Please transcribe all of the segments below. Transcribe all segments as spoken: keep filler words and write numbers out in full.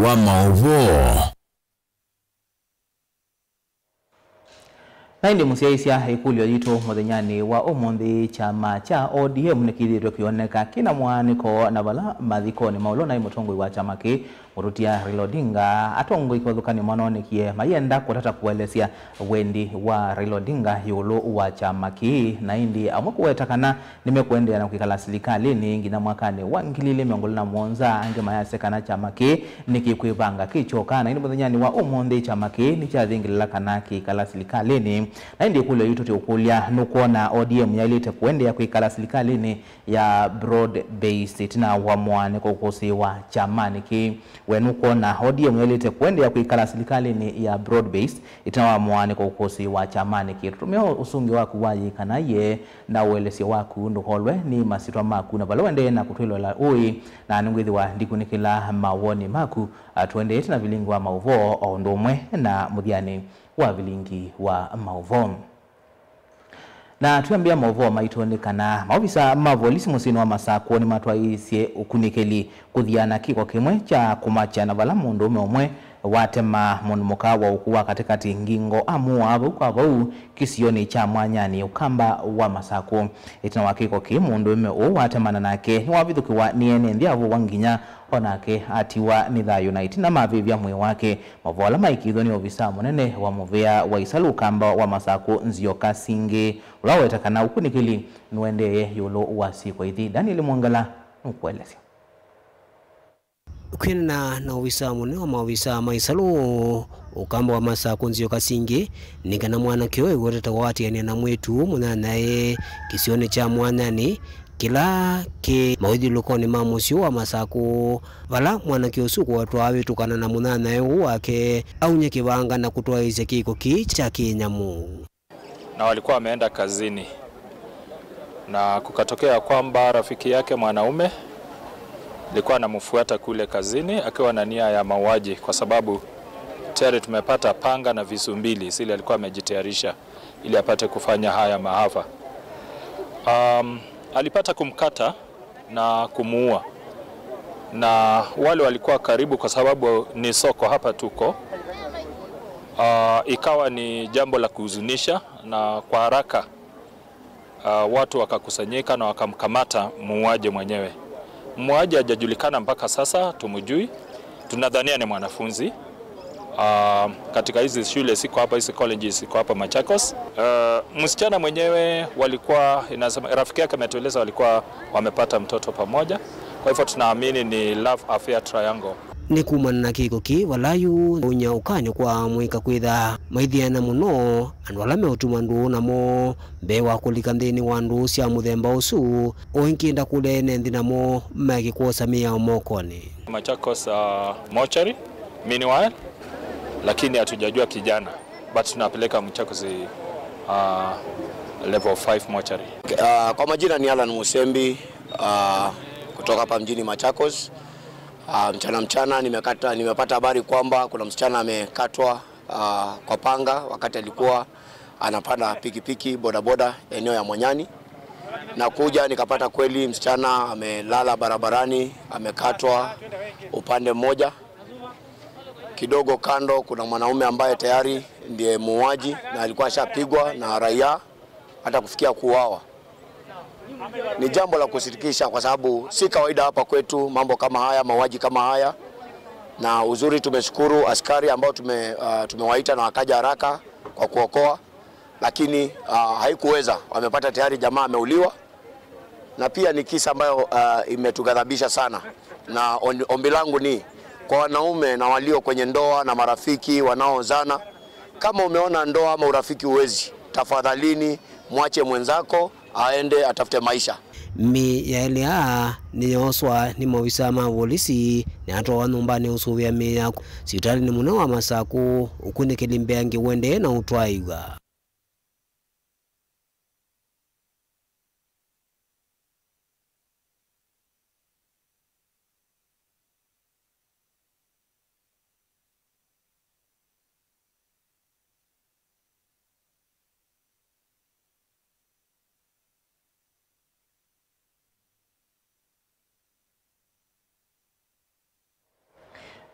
wa maũvoo. Na ĩndĩ mũsyaĩĩsya ĩkũlyo yitũ mũthenyanĩ wa ũmũnthĩ, kyama kya O D M nĩkĩthĩĩtwe kĩoneka kĩna mwaanĩko na vala mathikonĩ ma ũla ũnaĩ mũtongoi wa kyama kĩĩ, mũtũtia Raila Odinga. Atongoi kĩvathũkany'o manoonekie mayenda kũtata kũelesya wendi wa Raila Odinga ĩũlũ wa kyama kĩĩ, na ĩndĩ amwe kũweta kana nĩmekũendeea na kwĩkala silikalĩnĩ nginya mwakanĩ wa ngili ilĩ mĩongo ĩlĩ na mũonza. Angĩ mayasya kana kyama kĩĩ nĩkĩkwĩvanga kĩ kyoka, na ĩndĩ mũthenyanĩ wa ũmũnthĩ kyama kĩĩ nĩkyathingĩlĩla kana kĩikala silikalĩnĩ. Na ĩndĩ ĩkũlyo yitũ tĩũkũlya, nũkwona O D M yaĩlĩte kũendeea kwĩkala silikalĩnĩ ya broad based ĩtina wa mwaanĩko kũsĩĩwa kyamanĩ kĩĩ? We nũkwona O D M yaĩlĩte kũendeea kwĩkala silikalĩnĩ ya broad based ĩtina wa mwaanĩko kũsĩĩwa kyamanĩ kĩĩ? Tũtũmĩa ũsũngĩo waku wa yĩĩ kana yee, na ũelesyo waku ndũkolwe nĩ masyĩtwa maku, na vala ũendee na kũtwĩloela ũĩ, na nĩngwĩthĩwa ndikunĩkĩla mawoni maku. A, tũendee tena vilingi wa maũvoo o ũndũ ũmwe na mũthyanĩ wa vilingi wa maũvoo. Na twĩambĩa maũvoo maitũ nĩ kana maovisa ma volisi mũsyĩnĩ wa Masakũ nĩmatwaĩĩsye ũkunĩkĩli kũthiana kĩko kĩmwe kya kũmakya, na vala mũndũũme ũmwe watema mũndũ mũka wa ũkũũ wa katĩkatĩ ngingo, amũaa vau kwa vau kĩsionĩ kya Mwanyanĩ, Ũkamba wa Masakũ. Ĩtina wa kĩko kĩĩ, mũndũũme ũũ watemana nake nĩwavithũkĩwa nĩ ene nthĩ, avũwa nginya o nake atiwa nĩ thayũ, na ĩtina mavĩvya mwĩĩ wake. Maũvoo ala maĩkĩĩthw'a nĩ ovisa mũnene wa mũvĩa wa Isalu Ũkamba wa Masakũ, Nzioka Singĩ, ũla waweta kana ũkunĩkĩli nũendeeye ĩũlũ wa syĩko ithi. Daniel Mwangala nũkũelesya. Kwĩanana na ovisa mũnene wa maovisa ma Isalu Ũkamba wa Masakũ, Nzioka Singĩ, nĩ kana mwanake ũyũ ũwetetwe kwatĩanĩa na mwĩĩtu mũnyanyae kĩsionĩ kya Mwanyanĩ kĩla kĩ maũthyũlũlũkonĩ ma mũsyĩ wa Masakũ, vala mwanake ũsu kũwetwa awĩtũkana na mũnyanyae ũũ wake aumye kĩvanga na kũtwaĩĩsya kĩko kĩĩ kya kĩnyamũ. Na walikuwa wameenda kazini, na kukatokea kwamba rafiki yake mwanaume alikuwa anamfuata kule kazini akiwa na nia ya mauaji, kwa sababu tayari tumepata panga na visu mbili zile alikuwa amejitayarisha ili apate kufanya haya maafa. Um, alipata kumkata na kumuua. Na wale walikuwa karibu, kwa sababu ni soko hapa tuko, ah, ikawa ni jambo la kuhuzunisha, na kwa haraka, ah, watu wakakusanyika na wakamkamata muuaji mwenyewe. Muuaji hajajulikana mpaka sasa, tumjui. Tunadhania ni mwanafunzi. Ah, katika hizi shule ziko hapa, hizi colleges ziko hapa Machakos. Ah, msichana mwenyewe walikuwa, inasema, rafiki yake ametueleza walikuwa wamepata mtoto pamoja. Kwa hivyo tunaamini ni love affair triangle. Nĩ kumana na kĩko kĩĩ, vala yu ũnya ũkany'o kwa mũika kwĩtha maithiana mũno andũ ala meũtuma ndũũ namo mbee wa kũlika nthĩnĩ wa ndũũ sya mũthemba ũsu, o ĩngĩ ndakũlea ene nthĩ namo maeke kwosa mĩao mokonĩ. Machakos, uh, mortuary, meanwhile, lakini hatujajua kijana, but tunapeleka Machakos, uh, level five mortuary. Uh, kwa majina ni Alan Musembi, uh, kutoka hapa mjini Machakos. Uh, mchana mchana nimekata, nimepata habari kwamba kuna msichana amekatwa, uh, kwa panga wakati alikuwa anapanda pikipiki bodaboda eneo ya Monyani. Na kuja nikapata kweli msichana amelala barabarani, amekatwa upande mmoja. Kidogo kando kuna mwanaume ambaye tayari ndiye muuaji na alikuwa ashapigwa na raia hata kufikia kuuawa. Ni jambo la kusitikisha kwa sababu si kawaida hapa kwetu mambo kama haya, mauaji kama haya. Na uzuri tumeshukuru askari ambao tume-, ah, tumewaita na wakaja haraka kwa kuokoa, lakini, ah, haikuweza. Wamepata tayari jamaa ameuliwa. Na pia ni kisa ambayo, ah, imetughadhabisha sana. Na on-, ombi langu ni kwa wanaume na walio kwenye ndoa na marafiki wanaozana, kama umeona ndoa ama urafiki uwezi, tafadhalini mwache mwenzako aende atafute maisha. Mĩĩ ya elĩ aa nĩyooswa nĩ maovisaa ma volisi na yatwawa nyũmbanĩ ũsũvĩa mĩĩ ya sivitalĩnĩ mũnene wa Masakũ. Ũkunĩkĩli mbeange ũendee na ũtwaĩw'a.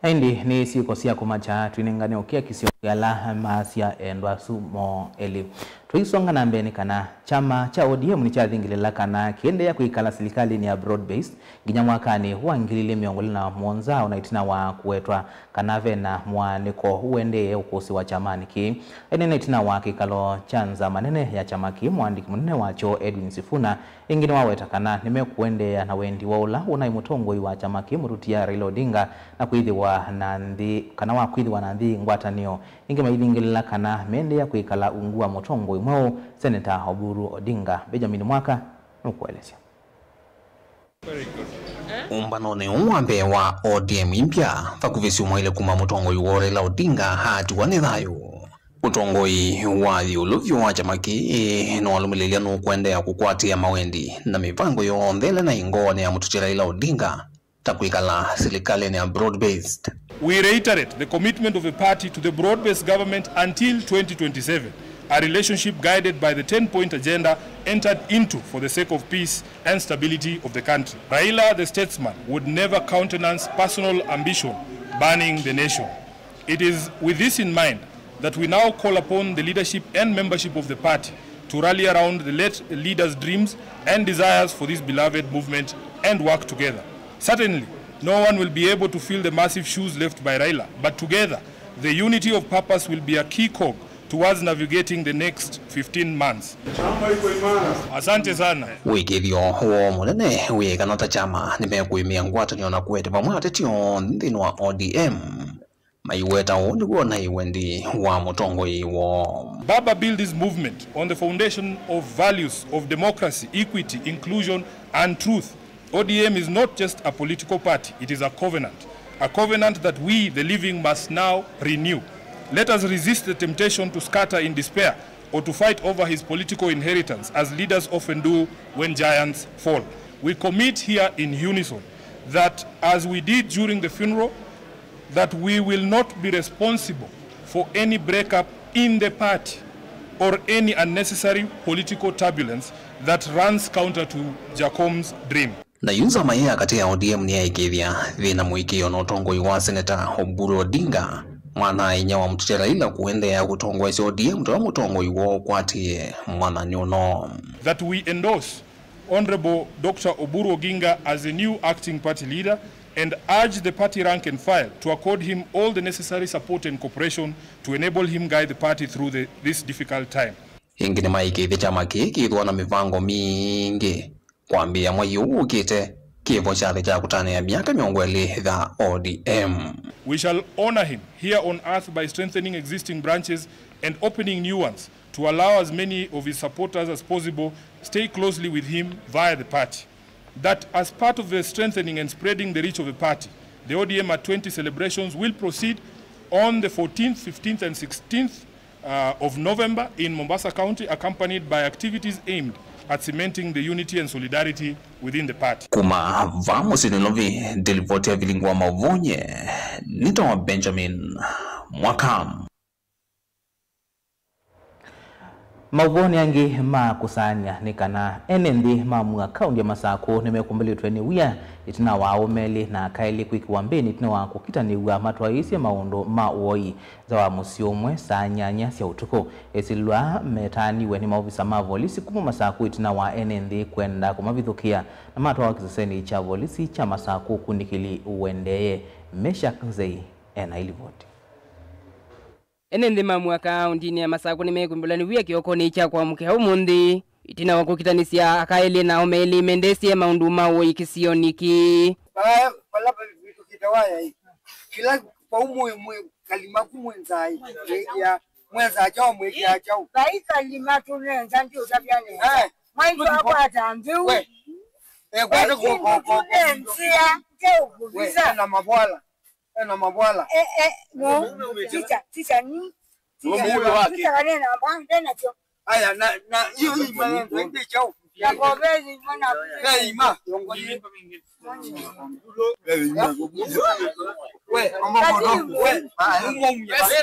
Na ĩndĩ nĩ syĩko sya kũmakya twĩnengane ũkiakisyo kwĩ ala maasya endwa asu moo elĩ. Tũisonga na mbee nĩ kana kyama kya O D M nĩkyathingĩlĩla kana kĩendeea kwĩkala silikalĩnĩ ya broad based nginya mwakanĩ wa ngili ilĩ mĩongo ĩlĩ na mũonza, o na ĩtina wa kũwetwa kana ve na mũaanĩko ũendee ũkũsĩwa kyamanĩ kĩĩ. Aineena ĩtina wa kĩkalo kya nzama nene ya kyama kĩĩ, mũandĩki mũnene wakyo Edwin Sifuna ĩngĩ nĩwaweta kana nĩmekũendeea na wendi wa ũla ũnaĩ mũtongoi wa kyama kĩĩ, mũtutia Raila Odinga, na kwĩthĩwa na nthĩ, kana wa kwĩthĩwa na nthĩ ngwatanĩo ĩngĩ maithingĩlĩla kana meendeea kwĩkala ungu wa mũtongoi mweũ, Seneta Oburu Odinga. Benjamin Mwaka nũkũelesya. Ũmbanonĩ ũũ wa mbee wa O D M ĩmbya, vakuvĩ syumwa ilĩ kuma mũtongoi woo Raila Odinga atiwa nĩ thayũ, ũtongoi wa ĩũlũ vyũ wa kyama kĩĩ nĩwalũmĩlĩlya nũkũendeea kũkwatĩĩa mawendi na mĩvango yonthe ĩla naĩ ngoonĩ ya mũtũtya Raila Odinga, ta kwĩkala silikalĩnĩ ya broad based. We reiterate the commitment of the party to the broad-based government until twenty twenty-seven, a relationship guided by the ten-point agenda entered into for the sake of peace and stability of the country. Raila, the statesman, would never countenance personal ambition burning the nation. It is with this in mind that we now call upon the leadership and membership of the party to rally around the late leader's dreams and desires for this beloved movement and work together. Certainly, no one will be able to fill the massive shoes left by Raila, but together, the unity of purpose will be a key cog towards navigating the next fifteen months. Asante sana. Wĩkĩĩthyo woo mũnene wĩekana ta kyama nĩmekwĩmĩa ngwatanĩo na kũete vamwe ateti onthe nthĩnĩ wa O D M. Maiweta ũũ nĩw'o naĩ wendi wa mũtongoi woo. Baba built this movement on the foundation of values of democracy, equity, inclusion, and truth. O D M is not just a political party, it is a covenant. A covenant that we, the living, must now renew. Let us resist the temptation to scatter in despair or to fight over his political inheritance, as leaders often do when giants fall. We commit here in unison that, as we did during the funeral, that we will not be responsible for any breakup in the party or any unnecessary political turbulence that runs counter to Jacom's dream. Na yu nzama ĩĩ ya katĩ ya O D M nĩyaĩkĩĩthya yĩna mũĩkĩĩo na ũtongoi wa Seneta Oburu Odinga, mwana-a-inyia wa mũtũtya Raila, kũendeea kũtongoesya O D M ta ũla mũtongoi woo ũkwatĩĩe mwathani ũno. That we endorse Honorable Doctor Oburu Oginga as the new acting party leader and urge the party rank and file to accord him all the necessary support and cooperation to enable him guide the party through the, this difficult time. Ĩngĩ nĩmaĩkĩĩthya kyama kĩĩ kĩthĩwa na mĩvango mingĩ kwambĩĩa mwei ũũ ũkĩte, kĩvo kyathĩ kya kũtanĩa myaka mĩongo ĩlĩ ya O D M. We shall honor him here on earth by strengthening existing branches and opening new ones to allow as many of his supporters as possible stay closely with him via the party. That as part of the strengthening and spreading the reach of the party, the O D M at twenty celebrations will proceed on the fourteenth, fifteenth and sixteenth uh, of November in Mombasa County, accompanied by activities aimed at cementing the unity and solidarity within the party. Kuma vaa mũsyĩ Nairobi, ndilivoti ya vilingi wa mauvoo nyie nĩtawa Benjamin Mwaka. Mauvoo angĩ ma kũsaany'a nĩ kana ene nthĩ ma Mua, kaũntĩ ya Masakũ, nĩmekũmbĩlĩtwe nĩ wia ĩtina wa aũme elĩ na aka elĩ kwĩkĩwa mbĩnĩ ĩtina wa kũkitanĩw'a matwaĩĩsye maũndũ ma ũoi nza wa mũsyĩ ũmwe saa nyanya sya ũtukũ. Ĩsilwa metaaniw'e nĩ maovisa ma volisi kuma Masakũ ĩtina wa ene nthĩ kwenda kũmavithũkĩa na matwawa kĩsesenĩ kya volisi kya Masakũ, ũkunĩkĩli ũendeeye. Meshack Nzei ena ilivoti. Ene nthĩ ma Mua kaũntĩnĩ ya Masakũ nĩmekũmbĩlwa nĩ wia kĩokonĩ kya kwamũkĩa ũmũnthĩ, ĩtina wa kũkitanĩsya aka elĩ na aũme elĩ mendeesye maũndũ ma ũoi kĩsionĩ kĩĩ. Vala, vala vavĩtũkĩte waya ĩ, kĩla vau mwĩ, mwĩ kalima ku mwĩ nzaa ĩ, mwĩkĩa, mwĩ nzaa kyaũ, mwĩkĩa kyaũ? Vai kalima tũnenza ndiũtavya nesa. Eh, mwaitũ akwata mbiu. We. Eh, kwata ko, ko, ko, ko. Tũnenzĩa, we, ndeũkũvisa. Ena mavwala. Ena mavwala. Eh, eh, no. Ticha, ticha ni. Ticha. Ticha kanena mba, ndena cho. Aya, na, na, hiyo, hii maneno, ndio chao. Na kwa vezi, mwana. Hey, ma. Hey, ma. We, mama, mama, we. Ah, mama, mama. Basi,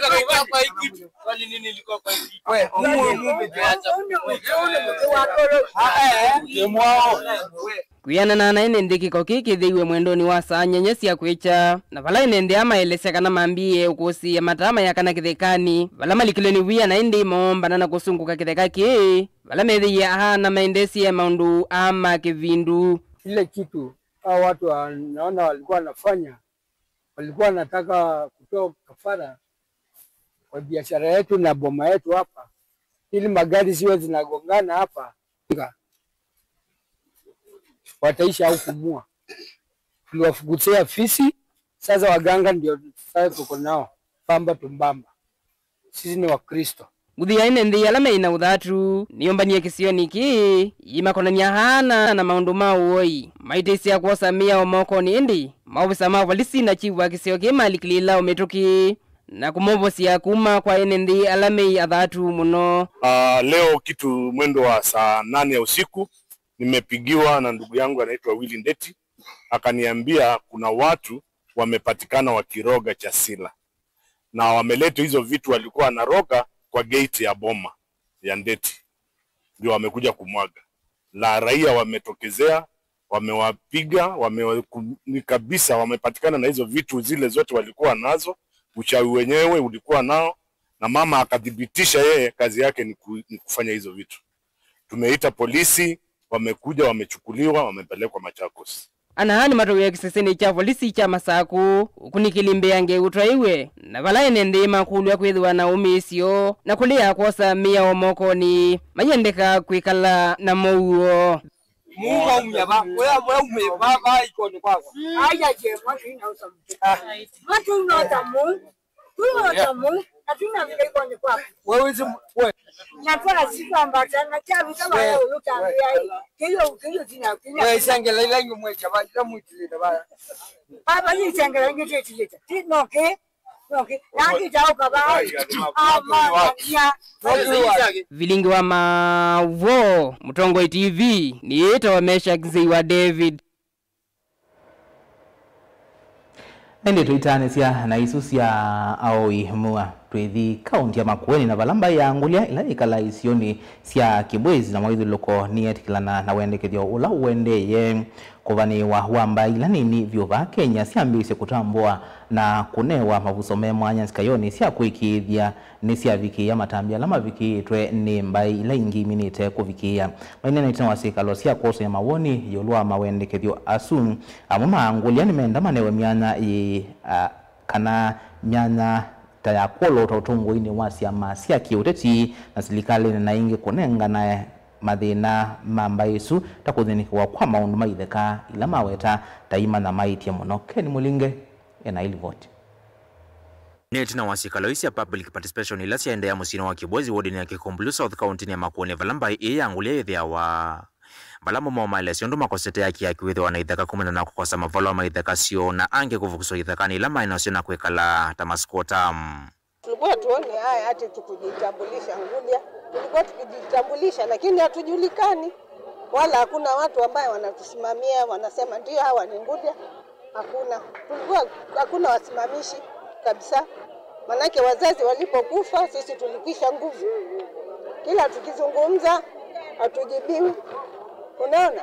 kwa hiki. Kwani nini ilikuwa kwa hiki? We, mama, mama. Ule mtu, ule mtu wa kolo. Ah, eh. Mtemwao. We. Kwĩanana na ene nthĩ, kĩko kĩĩ kĩthĩiwe mwendonĩ wa saa nyanya sya kwĩkya, na vala ene nthĩ aa maelesya kana mambĩĩe ũkũsĩĩa mataa mayakana kĩthekanĩ, vala malikilwe nĩ wia, na ĩndĩ moombana na kũsũngũka kĩtheka kĩĩ, vala methĩie aana maendeesye maũndũ aa ma kĩvindu. Ile kitu hao watu wa-, naona walikuwa wanafanya, walikuwa wanataka kutoa kafara kwa biashara yetu na boma yetu hapa, ili magari ziwe zinagongana hapa, wataisha au kumua. Tuliwafukuzia fisi, sasa waganga ndio sasa tuko nao, pamba tumbamba. Sisi ni Wakristo. Nguthu ya ene nthĩ ala meĩ na ũthatu nĩyũmbanie kĩsionĩ kĩĩ, imakonany'a aana na maũndũ ma ũoi, maitĩsya kwosa mĩao mokonĩ, ĩndĩ maovisa ma volisi na chifu wa kĩsio kĩĩ malikilĩĩla ũmĩtũkĩ na kũmovosya kuma kwa ene nthĩ ala meĩ athatu mũno. Ah, leo kitu mwendo wa saa nane ya usiku, nimepigiwa na ndugu yangu anaitwa Willy Ndeti, akaniambia kuna watu wamepatikana wakiroga chasila, na wameleta hizo vitu walikuwa wanaroga kwa gate ya boma ya Ndeti, ndio wamekuja kumwaga. Na raia wametokezea, wamewapiga, wamewa-, ku-, ni kabisa, wamepatikana na hizo vitu zile zote walikuwa nazo, uchawi wenyewe ulikuwa nao, na mama akathibitisha yeye kazi yake ni ku-, ni kufanya hizo vitu. Tumeita polisi, wamekuja, wamechukuliwa, wamepelekwa Machakos. Ana aa nĩmatwaĩwe kĩsesenĩ kya volisi kya Masakũ, ũkunĩkĩli mbeange ũtwaĩwe, na vala ene nthĩ makũlw'a kwĩthĩwa na ũmĩĩsyo na kũlea kwosa mĩao mokonĩ, mayendeka kwĩkala na mow'o. Muu waumya va? Wea, wea umĩ va, va ikonĩ kwakwa? Aya, je, mwatu inausa mtu. Ah. Mwatu inausa mtu. Tuyo tamu, hatuna vile iko ni kwako. Wewe hizi, we. Nataka siku ambatana, cha vita wala ulutambia hii. Kilo, kilo zina, kilo. Wewe shangela ila ingo mwecha ba, ila mwitile ba. Baba ni shangela ingo tete tete. Ti no ke? No ke? Na kita uka ba. Ama ya. Vilingi wa Mavo, Mũtongoi T V, nĩĩtawa Meshack Nzei wa David. Ĩndĩ tũitaanĩsya na isu sya aoi mua, twĩthi kaũnti ya Makueni, na vala mbaĩ ya Ngũlya ĩla yĩkalaa isionĩ sya Kibwezi na Mwaithyũlũko nĩyetĩkĩlana na wendekethyo ũla ũendeeye. Kũvanĩĩwa wa mbaĩ ila nini vyũ vaa Kenya syambĩĩsye kũtambũa na kũnewa mavuso me mwanya sikayonĩ sya kũĩkĩĩthya nĩsyavikĩĩa matambya ala mavikĩĩtwe nĩ mbaĩ ila ingĩ iminĩte kũvikĩĩa. Maineena ĩtina wa syĩkalo sya kwosany'a mawoni ĩũlũ wa mawendekethyo asu, amwe ma Ngũlya nĩmenda manewe myanya yĩ, a, kana myanya ta ya kwolota ũtongoi-inĩ wa syama sya kĩũteti na silikalĩnĩ, na ĩngĩ kũnengana mathĩna ma mbaĩ isu ta kũthĩnĩkĩwa kwa maũndũ ma itheka ila maweta ta imanyamaĩtye mũno. Ken Mũlinge ena ĩlivoti. Nĩ ĩtina wa syĩkalo ii sya public participation ila syaendeea mũsyĩnĩ wa Kibwezi wodinĩ ya Kikumbulu South kaũntĩnĩ ya Makueni, vala mbaĩ ĩĩ ya Ngũlya yĩthĩawa, vala amwe moo maelesya ũndũ makosete aki ya kĩwĩthĩwa na itheka kumana na kũkosa mavalũa ma itheka syoo na angĩ kũvukuswa ithekanĩ ila maĩ nasyo na kwĩkala ta masquatter. Tulikuwa tuone haya ati tukujitambulisha Ngũlya. Tulikuwa tukijitambulisha, lakini hatujulikani. Wala hakuna watu ambaye wanatusimamia, wanasema, "Ndio, hawa ni Ngũlya." Hakuna. Tulikuwa, hakuna wasimamishi kabisa. Manake wazazi walipokufa, sisi tulikwisha nguvu. Kila tukizungumza, hatujibiwi. Unaona?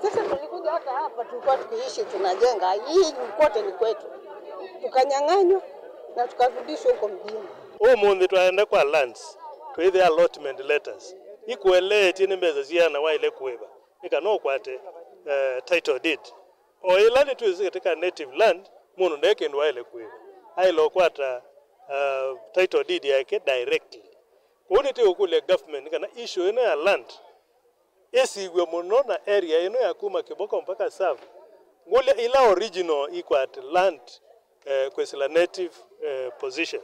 Sasa tulikuja hata hapa, tulikuwa tukiishi, tunajenga. Hii kote ni kwetu. Tukanyang'anywa na tukarudishwa huko mjini. Ũmũnthĩ twaenda kwa lands, twĩthĩa allotment letters. Ikueleetye nĩ mbesa siana waĩle kũĩva, nĩ kana ũkwate, eh, title deed. O ĩla nĩtwĩsĩ katika native land, mũndũ nde kĩndũ waĩle kũĩva. Aĩle ũkwata, eh, title deed yake directly. Kwoou nĩtĩũkũlya government kana issue ĩno ya land ĩsiw'e mũno na area ĩno ya kuma Kĩboko mpaka Tsavo. Ngũlya ila original ikwate land, eh, kwĩsĩla native, eh, position.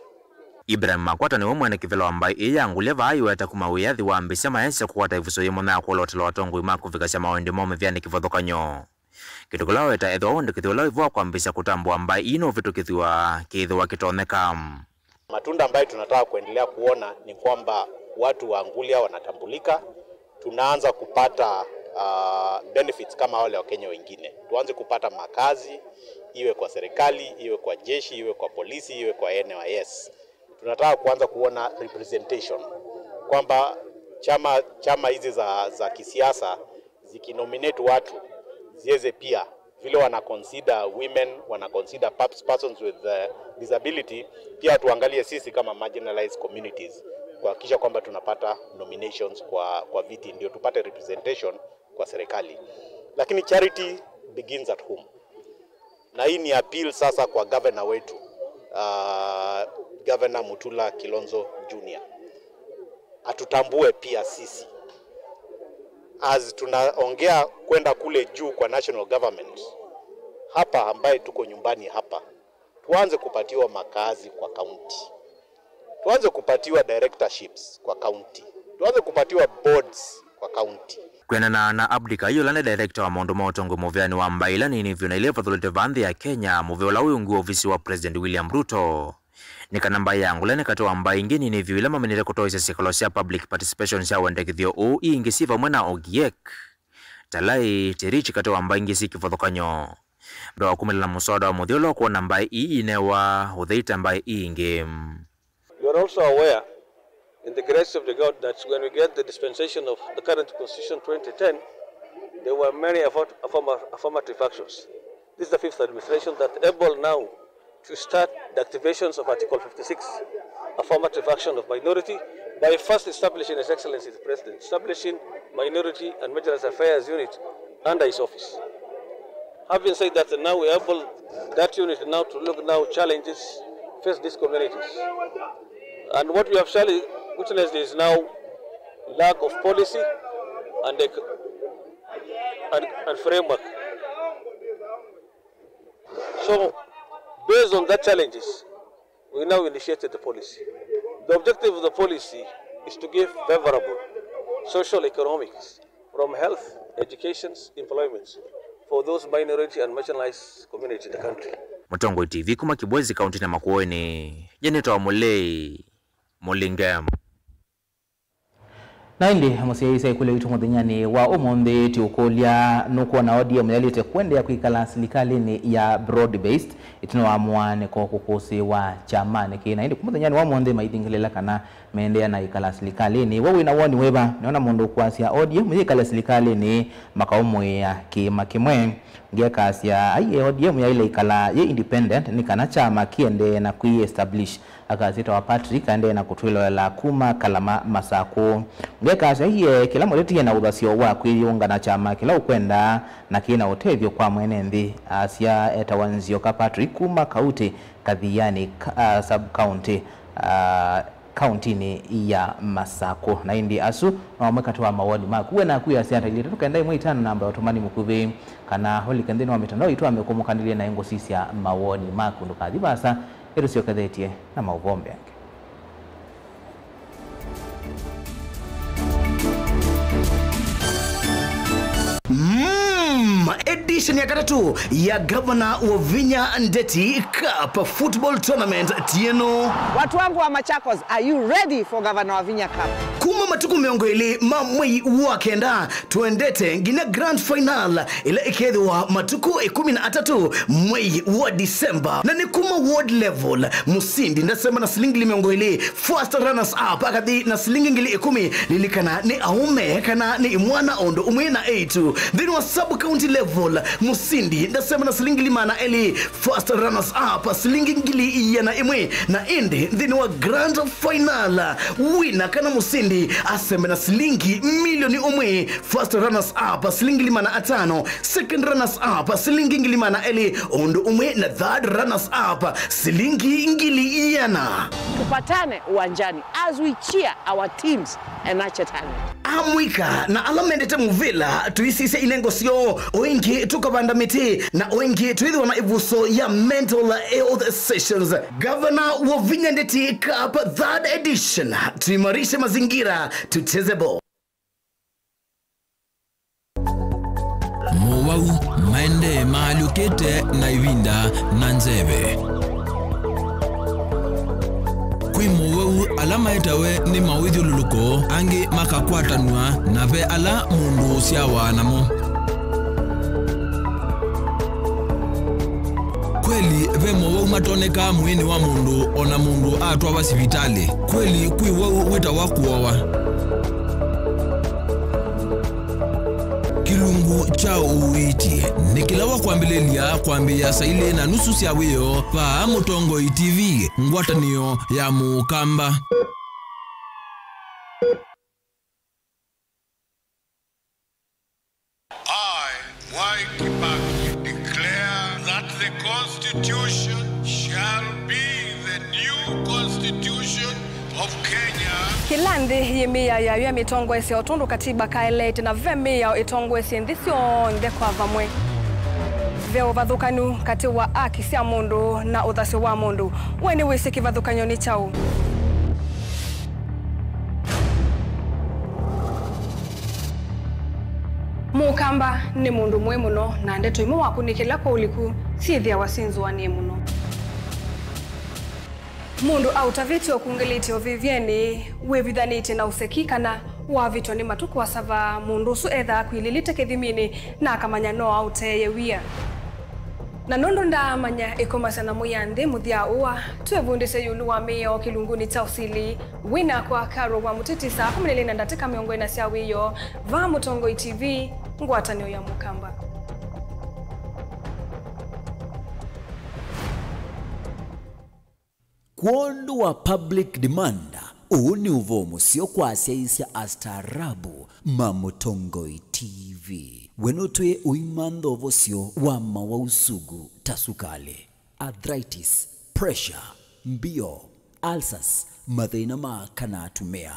Ibrahim Makwata nĩwe mwene kĩvĩla wa mbaĩ ĩĩ ya Ngũlya vaa ĩweta kuma wĩyathi wambĩĩsya mayasya kũkwata ĩvuso yĩ mũno ya kũolotelwa atongoi ma kũvikasya maũndũ moo mĩvĩanĩ kĩvathũkany'o. Kĩndũ kĩla waweta ethĩwa wendekethyo ũla wĩ vo wa kwambĩĩsya kũtambũa mbaĩ ii nũvĩtũkĩthw'a kĩĩthĩwa kĩtonyeka. Matunda ambayo tunataka kuendelea kuona ni kwamba watu wa Ngũlya wanatambulika, tunaanza kupata, ah, benefits kama wale Wakenya wengine. Tuanze kupata makazi, iwe kwa serikali, iwe kwa jeshi, iwe kwa polisi, iwe kwa N Y S. Tunataka kuanza kuona representation, kwamba chama, chama hizi za, za kisiasa zikinominate watu, ziweze pia vile wana consider women, wana consider pers-, persons with uh, disability, pia tuangalie sisi kama marginalized communities kuhakikisha kwamba tunapata nominations kwa, kwa viti ndio tupate representation kwa serikali. Lakini charity begins at home. Na hii ni appeal sasa kwa governor wetu, uh, Governor Mutula Kilonzo Junior. Atutambue pia sisi. As tunaongea kwenda kule juu kwa national government, hapa ambaye tuko nyumbani hapa, tuanze kupatiwa makazi kwa county. Tuanze kupatiwa directorships kwa county. Tuanze kupatiwa boards kwa county. Kwĩanana na Abdi Kayi, ũla nĩ director wa maũndũ ma ũtongoi mũvĩanĩ wa mbaĩ ila nini vyũ na ila ivathũlĩtwe vaa nthĩ ya Kenya, mũvĩa ũla wĩ ungu wa ovisi wa President William Ruto, nĩ kana mbaĩ ya Ngũle nĩ katĩ wa mbaĩ ingĩ nini vyũ ila mamenyete kũtoesya syĩkalo sya public participation sya wendekethyo ũũ, ii ingĩ syĩ vamwe na Ogiek, Talai, Terich katĩ wa mbaĩ ingĩ syĩ kĩvathũkany'o. Mbee wa kumĩla na mũswada wa mũthya ũla ũkwona mbaĩ ii inewa ũthei ta mbaĩ ii ingĩ. You are also aware, in the grace of the God, that when we get the dispensation of the current constitution twenty ten, there were many affirm-, affirm-, affirmative actions. This is the fifth administration that able now to start the activations of Article fifty-six, affirmative action of minority, by first establishing His Excellency the President, establishing Minority and Marginalized Affairs Unit under his office. Having said that, now we are able, that unit now to look now challenges face these communities. And what we have surely witnessed is now lack of policy and, and, and framework. So, based on that challenges, we now initiated the policy. The objective of the policy is to give favorable social economics from health, education, employment for those minority and marginalized community in the country. Mũtongoi T V kuma Kibwezi, kaunti ya Makueni, nĩ Janet wa Mũlei Mũlinge. Na ĩndĩ mũsyaĩĩsya ĩkũlyo yitũ mũthenyanĩ wa ũmũnthĩ ti ũkũlya, nũkwona O D M yaĩlĩte kũendeea kwĩkala silikalĩnĩ ya broad based ĩtina wa mũaanĩko kũkũsĩĩwa kyamanĩ kĩĩ? Na ĩndĩ kũ mũthenyanĩ wa ũmũnthĩ maithingĩlĩla kana meendeea na ĩkala silikalĩnĩ. We wĩ na woni wĩva? Nĩona mũndũ ũkwasya O D M yĩkale silikalĩnĩ makaũmũĩĩa kĩĩma kĩmwe. Ũngĩ akasya aiee, O D M yaĩle ĩkala yĩ independent nĩ kana kyama kĩendee na kwĩ establish. Akasya ĩtawa Patrick aendee na kũtwĩloela kuma Kalama Masakũ. Ũngĩ akasya aiee, kĩla mũteti ena ũthasyo wa kwĩyĩũnga na kyama kĩla ũkwenda na kĩna ũtethyo kwa mwene nthĩ. Asya etawa Nzioka Patrick kuma Kauti Kathiani, ka-, ah, sub county, ah, kauntinĩ ya Masakũ. Na ĩndĩ asu no amwe katĩ wa mawoni maku. We naku wĩasya ata? Ilĩte tũkenda ĩmwe itano namba ya ũtũmani mũkuvĩ, kana ũlike nthĩnĩ wa mĩtandao itũ ya mĩkũmũkanĩlye na ĩngũsisya mawoni maku. Ndũkathi vaasa, ĩtũsyokethetye na maũvoo mbeange. Mm, edition ya katatũ ya Gavana Wavinya Ndeti Cup Football Tournament ti ĩno. Watu wangu wa Machakos, are you ready for Gavana Wavinya Cup? Kuma matukũ mĩongo ĩlĩ ma mwei wa kenda, tũendete nginya grand final ĩla ĩkethĩwa matukũ ĩkũmi na atatũ mwei wa December. Na nĩ kuma ward level, mũsindi ndasema na silingi ngili mĩongo ĩlĩ, first runners up akathi na silingi ngili ĩkũmi. Lilikana nĩ aũme kana nĩ imwana o ũndũ ũmwe na eĩtu. Nthĩnĩ wa sub county level, mũsindi ndasema na silingi ngili maana elĩ, first runners up silingi ngili iana ĩmwe. Na ĩndĩ nthĩnĩ wa grand final, wina kana mũsindi asembe na silingi milioni ũmwe, first runners up silingi ngili maana atano, second runners up silingi ngili maana elĩ, ũndũ ũmwe na third runners up silingi ngili iana. Tupatane uwanjani as we cheer our teams and nurture talent. Amũika na ala mendete mũvĩla, tũisisya inengo syoo, o ĩngĩ tũkavanda mĩtĩ, na o ĩngĩ twĩthĩwa na ĩvuso ya mental health sessions. Gavana Wavinya Ndeti Cup third edition, tuimarishe mazingira, tucheze ball. Mowau maendee maalyũkĩte na ĩvinda na nzeve. Kwĩ mowau ala maetawe nĩ mawĩthyũlũlũko, angĩ makakwatanw'a, na ve ala mũndũ ũsyawa namo. Kweli, ve mowau matonekaa mwĩĩnĩ wa mũndũ o na mũndũ atwawa sivitalĩ. Kweli, kwĩ wau wĩtawa kũowa. Kĩlungu kya ũiiti nĩ kĩla wa kwambĩlĩlya kwambĩĩa saa ilĩ na nusu sya wĩoo vaa Mũtongoi T V, ngwatanĩo ya Mũkamba. I, Mwai Kibaki, declare that the Constitution shall be the new Constitution of Kenya. Kĩla nthĩ yĩ mĩao yayo ya mĩtongoesye o tondũ katiba kaeleete, na ve mĩao ĩtongoesye nthĩ syonthe kwa vamwe. Ve ũvathũkanu katĩ wa aki sya mũndũ na ũthasyo wa mũndũ. We nĩwĩsĩ kĩvathũkany'o nĩ kyaũ? Mũkamba nĩ mũndũ mũĩ mũno, na ndeto imwe wakunĩkĩla kwa ũliku syĩthĩawa syĩnzũanĩe mũno. Mũndũ aũtavĩtye ũkungĩlĩtye ũvĩvyenĩ, wĩvithanĩtye na ũseki, kana wavĩtwa nĩ matukũ asava, mũndũ ũsu ethaa akwilĩlĩte kĩthiminĩ na akamanya no aũteeye wia. Na nũndũ ndaamanya ĩkomasya na mũya nthĩ mũthya ũa, twĩvundĩsye ĩũlũ wa mĩao kĩlungunĩ kya ũsili. Wĩ nakwa Carol wa Mũteti, saa kũmi na ilĩ na ndatĩka mĩongo ĩna sya wĩoo, vaa Mũtongoi T V, ngwatanĩo ya Mũkamba. Kwondũ wa public demand, ũũ nĩ ũvoo mũseo kwa asyaĩĩsya astaarabu ma Mũtongoi T V. We nũtwĩe ũimantha ũvosyo wa mawau sugu ta sukalĩ, arthritis, pressure, mbio, ulcers, mathĩna ma kana atumĩa,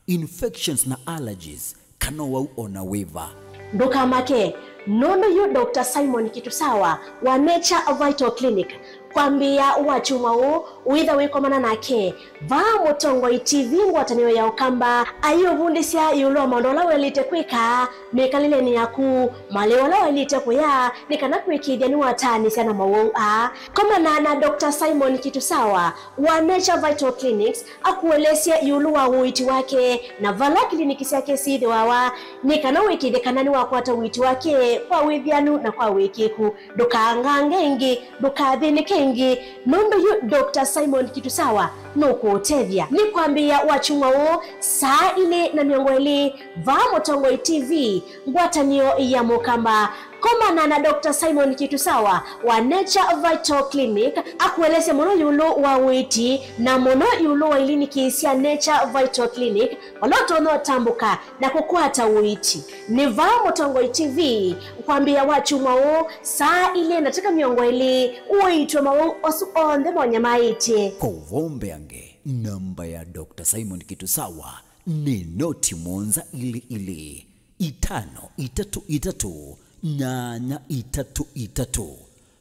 infections na allergies, kana ũwau o na wĩva. Ndũkamake, nũndũ yu Doctor Simon Kitusawa wa Nature Vital Clinic, kwambĩĩa wakyumwa ũũ, wĩtha wĩkomana nake vaa Mũtongoi T V, ngwatanĩo ya Ũkamba, aiũvundĩsya ĩũlũ wa maũndũ ala waĩlĩte kwĩka mĩkalĩlenĩ yaku, malĩu ala waĩlĩte kũya nĩ kana kũĩkĩĩthya nĩwataanĩsya na mawau aa. Komana na Doctor Simon Kitusawa wa Nature Vital Clinics akũelesye ĩũlũ wa ũiiti wake na vala kiliniki syake syĩthĩwawa, nĩ kana ũĩkĩĩthye kana nĩwakwata ũiiti wake kwa wĩthĩanu na kwa wĩkĩĩku. Ndũkangange ĩngĩ, ndũkathĩnĩke ĩngĩ, nũndũ yu Doctor Simon Kitusawa nũkũũtethya. Nĩ kwambĩĩa wakyumwa ũũ saa ilĩ na mĩongo ĩlĩ vaa Mũtongoi T V, ngwatanĩo ya Mũkamba. Komana na Doctor Simon Kitusawa wa Nature Vital Clinic akũelesye mũno ĩũlũ wa ũiiti na mũno ĩũlũ wa iliniki sya Nature Vital Clinic, vala ũtonya ũtambũka na kũkwata ũiiti. Nĩ vaa Mũtongoi T V kwambĩĩa wakyumwa ũũ saa ilĩ na ndatĩka mĩongo ĩlĩ, ũiitwe mawau asu onthe monyamaĩtye. Kwa ũvoo mbeange, namba ya Doctor Simon Kitusawa nĩ noti mũonza ilĩ ilĩ, itano itatũ itatũ, nyanya itatũ itatũ.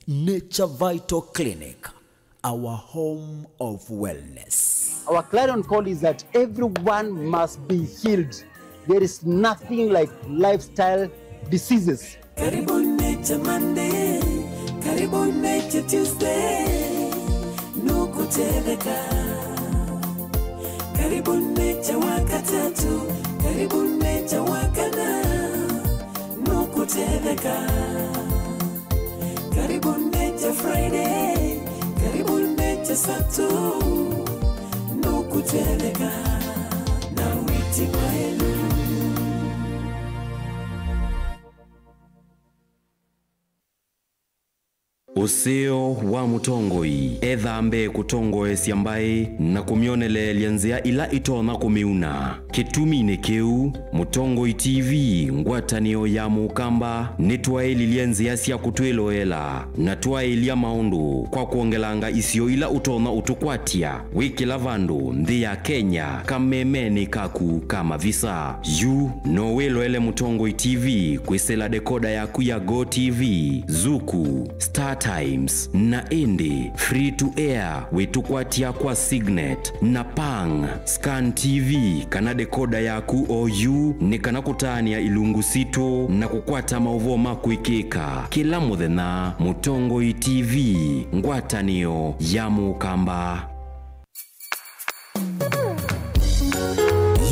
Nature Vital Clinic, our home of wellness. Our clarion call is that everyone must be healed. There is nothing like lifestyle diseases. Karibu Nature Monday, karibu Nature Tuesday, nũkũtetheka. Karibu Nature Wakatatu, karibu Nature Wakana, nũkũtetheka. Karibu Nature Friday, karibu Nature Saturday, nũkũtetheka na ũiiti mwaĩlu. Ũseo wa mũtongoi ethaa mbee kũtongoesya mbaĩ na kũmyoneleelya nzĩa ila itonya kũmĩuna. Kĩtuminĩ kĩu, Mũtongoi T V, ngwatanĩo ya Mũkamba, nĩtwaĩlilye nzĩa sya kũtwĩloela na twaĩlya maũndũ kwa kwongelanga isio ila ũtonya ũtũkwatya wĩ kĩla vandũ nthĩ ya Kenya, kamemenĩ kaku ka mavisa. Yu no wĩloele Mũtongoi T V kwĩsĩla dekoda yaku ya Go T V, Zuku, Star Times, na ĩndĩ free to air wĩtũkwatya kwa Signet na Pang. Scan T V kana dekoda yaku oyu nĩ kana kũtaanĩa ilungu sitũ na kũkwata maũvoo ma kwĩkĩka kĩla mũthenya. Mũtongoi T V, ngwatanĩo ya Mũkamba.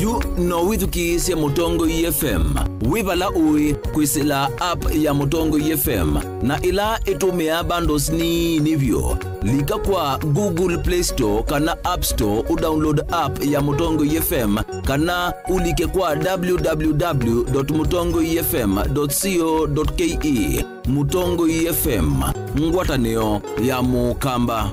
Yu no wĩthukĩĩsye Mũtongoi F M wĩ vala ũĩ kwĩsĩla app ya Mũtongoi F M, na ĩla ĩtũmĩaa bundles nini vyũ. Lika kwa Google Play Store kana App Store ũdownload app ya Mũtongoi F M, kana ũlike kwa w w w dot mũtongoi f m dot co dot k e. Mũtongoi F M, ngwatanĩo ya Mũkamba.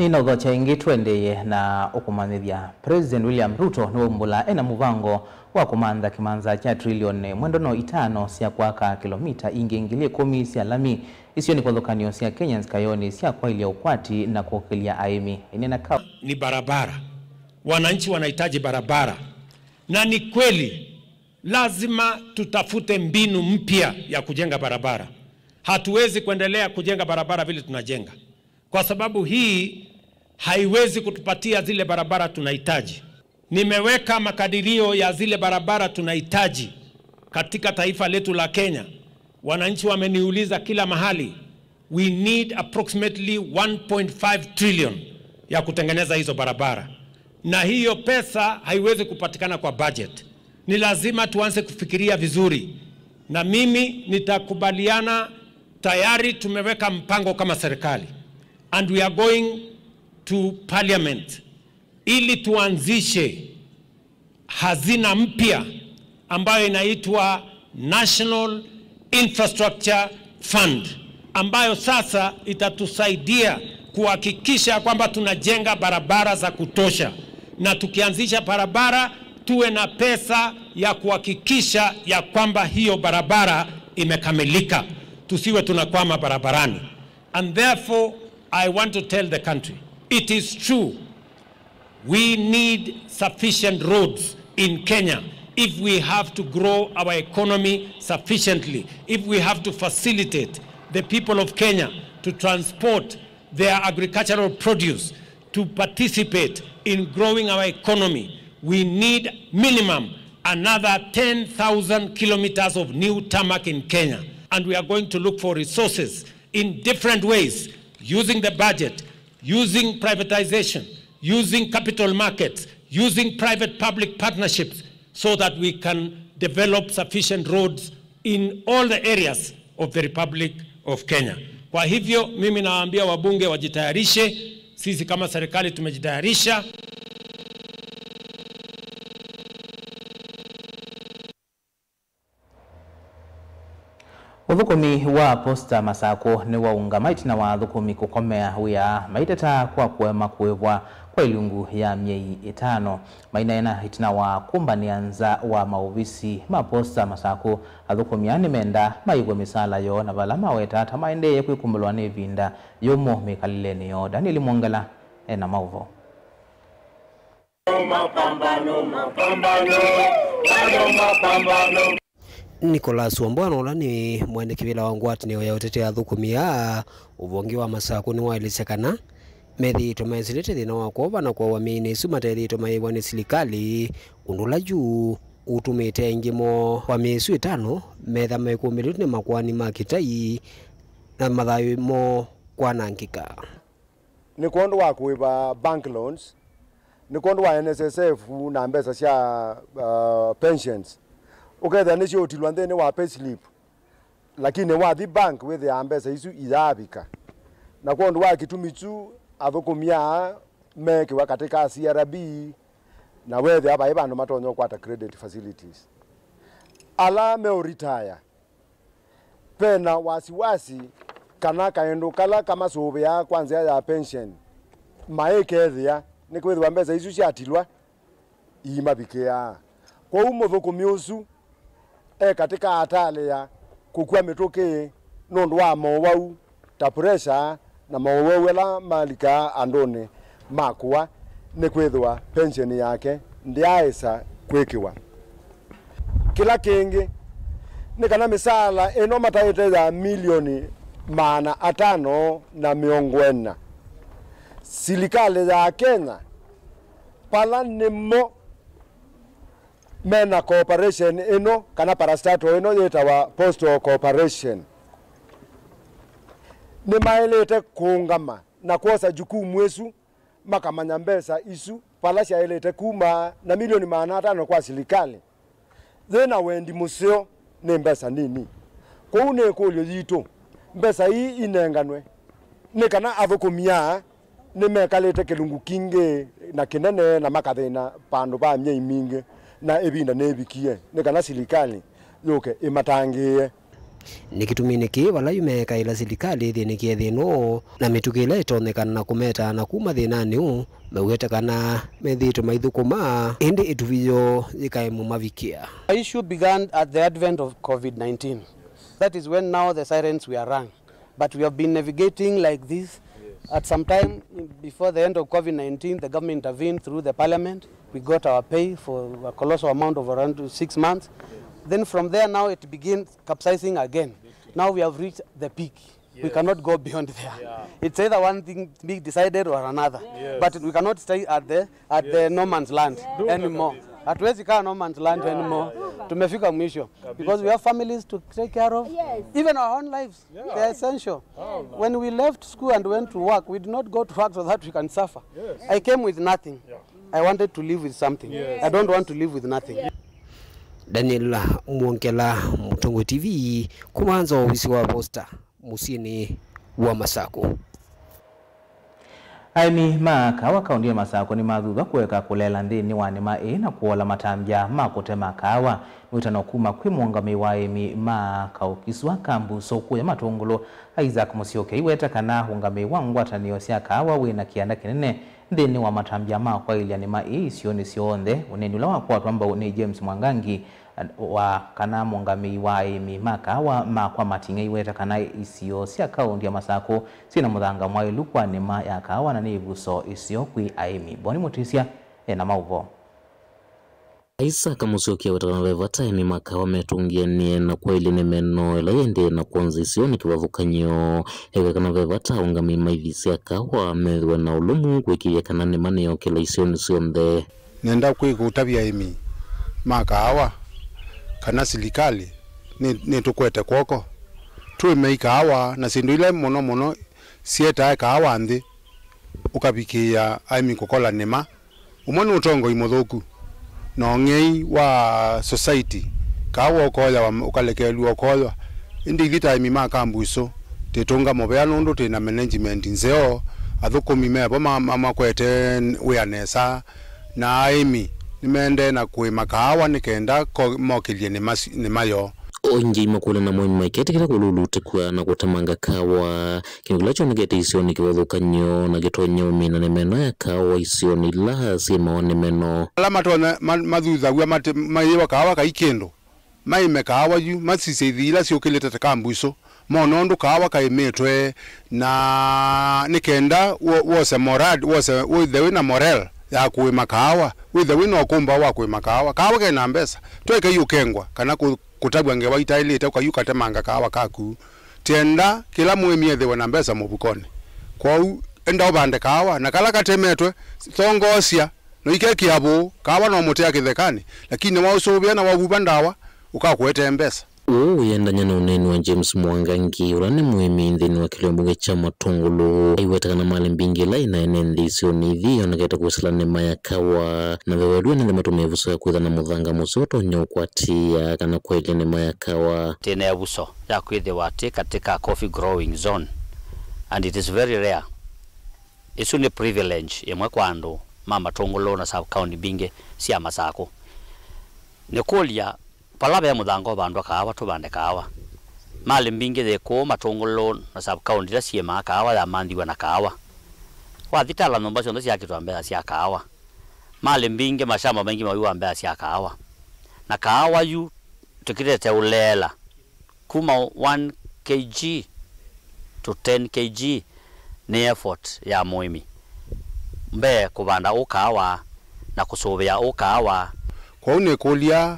Nĩnaũthokya ĩngĩ, tũendeeye na ũkũmanyĩthya. President William Ruto nĩwaumbũla ena mũvango wa kũmantha kĩmanza kya trilioni mwenda no itano sya kwaka kĩlomita ingĩ ngili ĩkũmi sya lami. Isu nĩ kĩvathũkany'o sya Kenyans kayonĩ sya kwaĩlya ũkwati na kũkĩlya aĩmi. Ĩnena ka Ni barabara. Wananchi wanahitaji barabara. Na ni kweli, lazima tutafute mbinu mpya ya kujenga barabara. Hatuwezi kuendelea kujenga barabara vile tunajenga, kwa sababu hii haiwezi kutupatia zile barabara tunahitaji. Nimeweka makadirio ya zile barabara tunahitaji katika taifa letu la Kenya. Wananchi wameniuliza kila mahali, we need approximately one point five trillion ya kutengeneza hizo barabara, na hiyo pesa haiwezi kupatikana kwa budget. Ni lazima tuanze kufikiria vizuri, na mimi nitakubaliana, tayari tumeweka mpango kama serikali, and we are going to parliament ili tuanzishe hazina mpya ambayo inaitwa National Infrastructure Fund, ambayo sasa itatusaidia kuhakikisha kwamba tunajenga barabara za kutosha, na tukianzisha barabara, tuwe na pesa ya kuhakikisha ya kwamba hiyo barabara imekamilika, tusiwe tunakwama barabarani. And therefore, I want to tell the country, it is true, we need sufficient roads in Kenya if we have to grow our economy sufficiently, if we have to facilitate the people of Kenya to transport their agricultural produce, to participate in growing our economy, we need minimum another ten thousand kilometers of new tarmac in Kenya. And we are going to look for resources in different ways, using the budget, using privatization, using capital markets, using private-public partnerships, so that we can develop sufficient roads in all the areas of the Republic of Kenya. Kwa hivyo, mimi nawaambia wabunge wajitayarishe, sisi kama serikali tumejitayarisha. Ũthũkũmi wa Posta Masakũ nĩwaũngama ĩtina wa athũkũmi kũkomea wĩa maiteta kwa kũema kũĩvwa kwa ilungu ya myei ĩtano. Maineena ĩtina wa kũmbanĩa nza wa maovisi ma Posta Masakũ, athũkũmi aa nĩmenda maĩvwe mĩsaala yoo, na vala maweta ta maendeee kwĩkumbũlwa nĩ ĩvinda yũmũ mĩkalĩlenĩ yoo. Daniel Mwongela ena maũvoo. Nicholas Wambwana, ũla nĩ mwene kĩvĩla wa ngwatanĩo ya ũtetea athũkũmi aa ũvonge wa Masakũ, nĩwaelesya kana methĩĩtwe maĩsĩlĩte thĩna wa kwova na kũawa mĩĩnĩ ĩsu matethĩĩtwe maĩvwa nĩ silikalĩ, ũndũ ũla yu ũtumĩte aingĩ moo kwa myei ĩsu ĩtano metha maikũmbĩlĩtwe nĩ makoani ma kĩtai na mathayũ moo kwanangĩka. Nĩ kwondũ wa kũĩva bank loans, nĩ kwondũ wa N S S F na mbesa sya, uh, pensions. Ũkethĩa nĩsyũtilwa nthĩnĩ wa payslip, lakini wathi bank wĩthĩaa mbesa isu iyaavika. Na kwondũ wa kĩtumi kyu, athũkũmi aa meekĩwa katĩ ka C R B, na wethĩa vai vandũ matonya ũkwata credit facilities. Ala meũritaya, ve na wasiwasi kana kaĩndũ kala kamasũvĩaa kwa nzĩa ya pension maikethĩa, nĩkwĩthĩwa mbesa isu syatilwa iimavikĩaa. Kwoou mũthũkũmi ũsu e katĩ ka atalĩ ya kũkw'a mĩtũkĩ nũndũ wa mowau ta pressure na mowau ala malikaa andũnĩ ma kũa, nĩkwĩthĩwa pension yake ndĩaaĩsa kwĩkĩwa. Kĩla kĩngĩ nĩ kana mĩsaala ĩno mataĩte ya milioni maana atano na mĩongo ĩna, silikalĩ ya Kenya, vala nĩmo mena corporation ĩno kana parastatal ĩno yĩtawa Postal Corporation, nĩmaĩlĩte kũũngama Na kwosa jukumu ĩsu, makamanya mbesa isu vala syaĩlĩte kuma, na milioni maana atano kwa silikalĩ yĩ na wendi mũseo nĩ mbesa nini. Kwoou nĩ ĩkũlyo yitũ, mbesa ii inenganwe nĩ kana athũkũmi aa nĩmekalĩte kĩlungu kingĩ na kĩnene na makathĩna vandũ va myei mingĩ, na ĩvinda nĩvikie nĩ kana silikalĩ yũke ĩmatangĩĩe. Nĩ kĩtumi nĩkĩ vala yu meekaĩla silikalĩ ĩthĩnĩkĩe thĩna ũũ, na mĩtũkĩ ĩla ĩtonyekana na kũmetaa na kuma thĩnanĩ ũũ, mew'ĩte kana methĩĩtwe maithũkũma, ĩndĩ ĩtuvi yoo yĩkae mũmavikĩa. The issue began at the advent of covid nineteen. That is when now the sirens were rung. But we have been navigating like this. At some time before the end of covid nineteen, the government intervened through the parliament. We got our pay for a colossal amount of around six months. Then from there now it began capsizing again. Now we have reached the peak. We cannot go beyond there. It's either one thing being decided or another. But we cannot stay at the, at the no man's land anymore. Hatuwezi kaa no man's land anymore. Tumefika mwisho. Because we have families to take care of. Even our own lives. They are essential. When we left school and went to work, we did not go to work so that we can suffer. I came with nothing. I wanted to live with something. I don't want to live with nothing. Daniel Mwongela, Mũtongoi T V, kuma nza wa ovisi wa posta mũsyĩnĩ wa Masakũ. Aĩmi ma kaawa kaũnti ya Masakũ nĩmathuthw'a kũeka kũleela nthĩnĩ wa nĩma ĩĩ na kũola matambya ma kũtema kaawa. Nĩ wĩtano kuma kwĩ mũũngamĩi wa aĩmi ma kaũkiswa ka Mbuso kũya Matũngũlũ, Isaac Mũsyoke, aiweta kana ũũngamĩi wa ngwatanĩo sya kaawa wĩ na kĩanda kĩnene nthĩnĩ wa matambya ma kwaĩlya nĩma ĩĩ isionĩ syonthe. Ũneeni ũla wakwatwa mbau nĩ James Mwangangi, wa kana mũũngamĩi wa aĩmi ma kaawa ma kwa Mating'a, aiweta kana isio sya kaũnti ya Masakũ syĩ na mũthanga mwaĩlu kwa nĩma ya kaawa na nĩ ĩvuso ĩseo kwĩ aĩmi. Boni Mũtĩsya e na maũvoo. Isaac Mũsyoke aweta kana ve vata aĩmi ma kaawa metũngĩanĩe na kwaĩlya nĩma ĩno ĩla yĩendee na kwonza isionĩ kĩvathũkany'o. Eweta kana ve vata aũngamĩi ma ithi sya kaawa methĩwe na ũlũmu kũĩkĩĩthya kana nĩma nĩyokĩla isionĩ syonthe. Nenda kwĩ kũtavya aĩmi ma kaawa kana silikalĩ nĩ, nĩtũkwete kw'oko. Twĩmei kaawa na syĩndũ ila mũno mũno syetae kaawa nthĩ, ũkavikĩĩa aĩmi kũkola nĩma. Ũmwe nĩ ũtongoi mũthũku na ũng'ei wa society. Kaawa ũkoyawa, ũkalekelw'a ũkoywa. Ĩndĩ ithyĩ ta aĩmi ma Kambuso, twĩtũnga mũvea nũndũ twĩ na management nzeo, athũkũmi mevo ma, ma, makwete wĩa nesa, na aĩmi nĩmaendee na kũĩma kaawa nĩ kenda ko-, mokĩlye nĩma, nĩma yoo. O ingĩ imakũlya na mũĩmi maiketĩkĩla kũlulutĩkw'a na kũtemanga kaawa, kĩndũ kĩla kyonekete isionĩ kĩvathũkany'o na kĩtonya ũmina nĩma ĩno ya kaawa isionĩ ila syĩmawa nĩma ĩno. Ala matonya ma-, mathuthaw'a mate-, mayĩwa kaawa kai kĩndũ, maĩme kaawa yu, masisye ithi ila syũkĩlĩte ta Kambuso, mona ũndũ kaawa kaĩmĩtwe, na nĩ kenda wo-, wose morad-, wose wĩthe wĩ na morel ya kũĩma kaawa, wĩthe wĩ na ũkũmbaũ wa kũĩma kaawa. Kaawa ke na mbesa, twaĩkai ũkengwa kana kũ-, kũtavw'a ngewa itaĩlĩte, ũkai ũkatemanga kaawa kaku. Tienda kĩla mũĩmi ethĩwe na mbesa mũvukonĩ. Kwoou enda ũvande kaawa, na kala katemetwe, thongoosya, na ũikekĩa vũũ. Kaawa no mũtĩ ya kĩthekanĩ, lakini waũsũvĩa na wavuva ndawa, ũkakũetee mbesa. Ũũ ũyĩendany'a na ũneeni wa James Mwangangi, ũla nĩ mũĩmi nthĩnĩ wa kĩlĩo mbunge kya Matũngũlũ. Aiweta kana malĩ mbingĩ ĩla ĩnaene nthĩ isionĩ ithi yonekete kwĩsĩla nĩma ya kaawa, na ve wew'o nĩthe matũmĩe ĩvuso ya kwĩtha na mũthanga mũseo ũtonya ũkwatĩĩa kana kwaĩlya nĩma ya kaawa. Twĩ na ĩvuso ya kwĩthĩwa twĩ katĩ ka coffee growing zone, and it is very rare. Ĩsu nĩ privilege ĩmwe kwa andũ ma Matũngũlũ na sub county mbingĩ sya Masakũ. Nĩkũlya, vala ve mũthanga ũvandwa kaawa, tũvande kaawa. Malĩ mbingĩ yĩ kũũ Matũngũlũ na sub county ila syĩmaa kaawa yamanthiw'a na kaawa. Wathi tala nyũmba syonthe syakĩtwa mbesa sya kaawa. Malĩ mbingĩ, mashamba maingĩ mawĩw'a mbesa sya kaawa. Na kaawa yu tũkĩtete ũleela kuma one K G to ten K G. Nĩ effort ya mũĩmi mbee kũvanda ũ kaawa na kũsũvĩa ũ kaawa. Kwoou nĩkũlya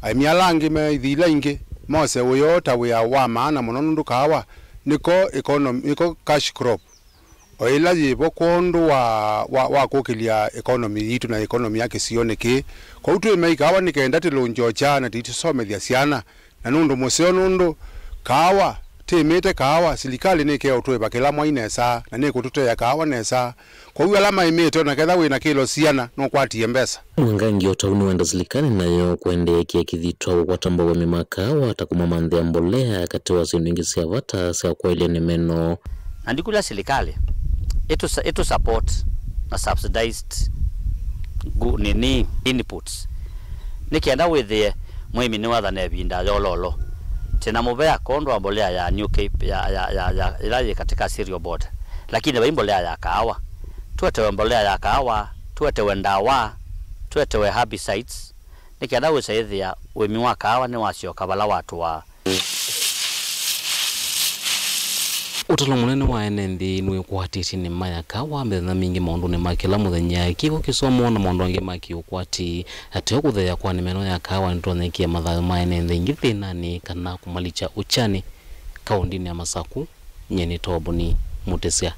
aĩmi ala angĩ me ithi ila ingĩ mose ũyoo ta wĩa wa maana mũno, nũndũ kaawa nĩko economy, nĩko cash crop. O ĩla yĩ vo kwondũ wa, wa, wa kũkĩlya economy yitũ na economy ya kĩsionĩ kĩĩ. Kwoou twĩmei kaawa nĩ kenda tũlũngye ũkya na tũitũsomethya syana, na nũndũ mũseo, nũndũ kaawa Tĩĩmĩte kaawa, silikalĩ nĩkea ũtũĩva kĩla mwai nesa, na nĩkũtũteea kaawa nesa. Kwoou ala maĩmĩte, o na ketha wĩ na kĩlo siana, nũkwatie mbesa. Mwangangi o ta ũu nĩwenda silikalĩ nayo kũendeea ĩkĩe kĩthito kũkwata mbau aĩmi ma kaawa ta kũmamanthĩa mbolea katĩ wa syĩndũ ingĩ sya vata sya kwaĩlya nĩmeno. Na ndikũlya silikalĩ ĩtũ, ĩtũ support na subsidized gu-, nini, inputs, nĩ kenda wĩthĩe mũĩmi nĩwathana ĩvinda yololo. Twĩ na mũvea kwondũ wa mbolea ya new cape ya, ya, ya, ya, ĩla yĩ katĩ ka cereal board, lakini vai mbolea ya kaawa. Tũetewe mbolea ya kaawa, tũetewe ndawa, tũetewe herbicides, nĩ kenda wĩsa ĩthĩa ũĩmi wa kaawa nĩwasyoka vala watũaa. Ũtalo mũnene wa ene nthĩ nĩwĩkwatĩtye nĩma ya kaawa mĩthenya mingĩ maũndũnĩ ma kĩla mũthenya, kĩko kĩsomo na maũndũ angĩ ma kĩũkwati. Ateo kũtheea kwa nĩmeno ya kaawa nĩtonyekĩa mathayũ ma ene nthĩ ingĩ thĩnanĩ kana kũmalikya ũkyanĩ. Kaũndĩnĩ ya Masaku, nyie nĩ Tobuni Mũtĩsya.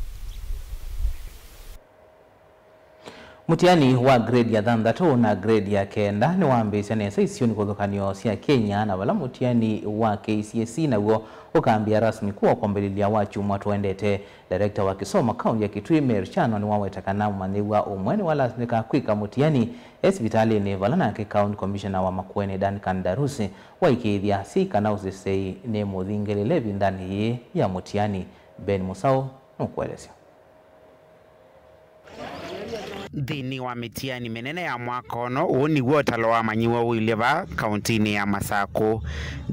Mũtiani wa grade ya thanthatũ na grade ya kenda nĩwambĩĩsya nesa isionĩ kũthũkanĩo sya Kenya, na vala mũtiani wa K C S E naw'o ũkambĩa rasmi kuwa kwambĩlĩlya wa kyumwa tũendete. Director wa kĩsomo kaunti ya Kitui, Mary Chano, nĩwaweta kana mũmanyĩw'a ũmwe nĩwalasimĩka kwĩka mũtiani e sivitalĩnĩ, vala nake County Commissioner wa Makueni, Duncan Darusi, waĩkĩĩthya asyai kana ũseseĩ nĩ mũthingĩlĩle ĩvindanĩ yĩĩ ya mũtiani. Ben Musau nũkũelesya. Nthĩnĩ wa mĩtiani mĩnene ya mwaka ũno, ũũ nĩw'o ũtalo wa amanyĩw'a ũilye vaa kauntinĩ ya Masakũ.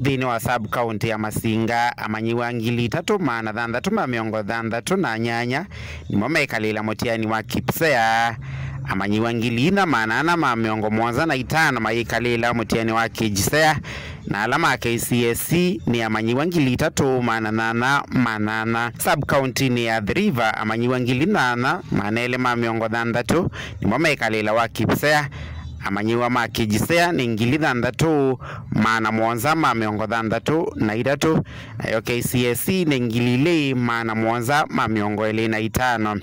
Nthĩnĩ wa sub-county ya Masinga, amanyĩw'a ngili itatũ maana thanthatũ ma mĩongo thanthatũ na nyanya nĩmo mekalĩla mũtiani wa KPSEA. Amanyĩw'a ngili inya maana ana ma mĩongo mũonza na itano mayĩkalĩla mũtiani wa KJSEA, na ala ma K C S E nĩ amanyĩw'a ngili itatũ maana nyanya ma nyanya. Sub-county-nĩ ya Athi River, amanyĩw'a ngili nyanya maana elĩ ma mĩongo thanthatũ nĩmo mekalĩla wa KPSEA. Amanyĩw'a ma KJSEA nĩ ngili thanthatũ maana mũonza ma mĩongo thanthatũ na itatũ, nayo K C S E nĩ ngili ilĩ maana mũonza ma mĩongo ĩlĩ na itano.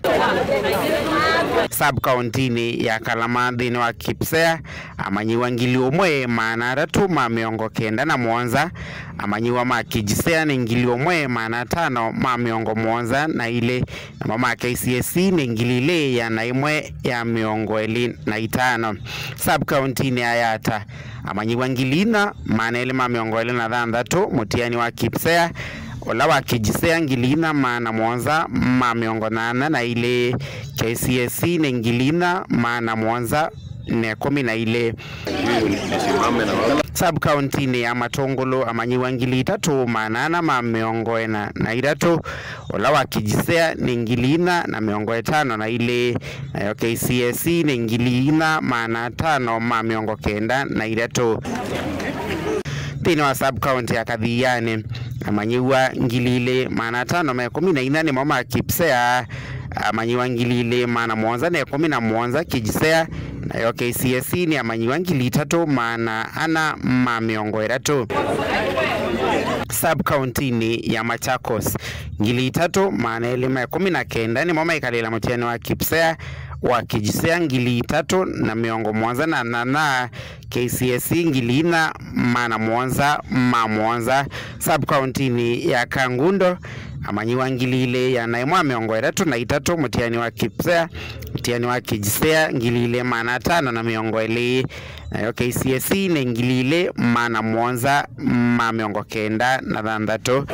Sub-county-nĩ ya Kalama nthĩnĩ wa KPSEA, amanyĩw'a ngili ũmwe maana atatũ ma mĩongo kenda na mũonza, amanyĩw'a ma KJSEA nĩ ngili ũmwe maana atano ma mĩongo mũonza na ilĩ, namo ma K C S E nĩ ngili ilĩ ĩana ĩmwe ya mĩongo ĩlĩ na itano. Sub-county-nĩ ya Yatta, amanyĩw'a ngili inya maana elĩ ma mĩongo ĩlĩ na thanthatũ mũtiani wa KPSEA, ũla wa KJSEA ngili inya maana mũonza ma mĩongo nyanya na ilĩ, K C S E nĩ ngili inya maana mũonza na ĩkũmi na ilĩ. Sub-county-nĩ ya Matũngũlũ, amanyĩw'a ngili itatũ maana ana ma mĩongo ĩna na itatũ, ũla wa KJSEA nĩ ngili inya na mĩongo ĩtano na ilĩ, nayo K C S E nĩ ngili inya maana atano ma mĩongo kenda na itatũ. Nthĩnĩ wa sub-county ya Kathianĩ, amanyĩw'a ngili ilĩ maana atano ma ĩkũmi na inya nĩmo ma KPSEA, amanyĩw'a ngili ilĩ maana mũonza na ĩkũmi na mũonza KJSEA, nayo K C S E nĩ amanyĩw'a ngili itatũ maana ana ma mĩongo ĩtatũ. Sub-county-nĩ ya Machakos, ngili itatũ maana elĩ ma ĩkũmi na kenda nĩmo maikalĩla mũtiani wa KPSEA, wa KJSEA ngili itatũ na mĩongo mũonza na nyanya, K C S E ngili inya maana mũonza ma mũonza. Sub-county-nĩ ya Kangundo, amanyĩw'a ngili ilĩ ĩana ĩmwe mĩongo ĩtatũ na itatũ mũtiani wa KPSEA, mũtiani wa KJSEA ngili ilĩ maana atano na mĩongo ĩlĩ, nayo K C S E nĩ ngili ilĩ maana mũonza ma mĩongo kenda na thanthatũ.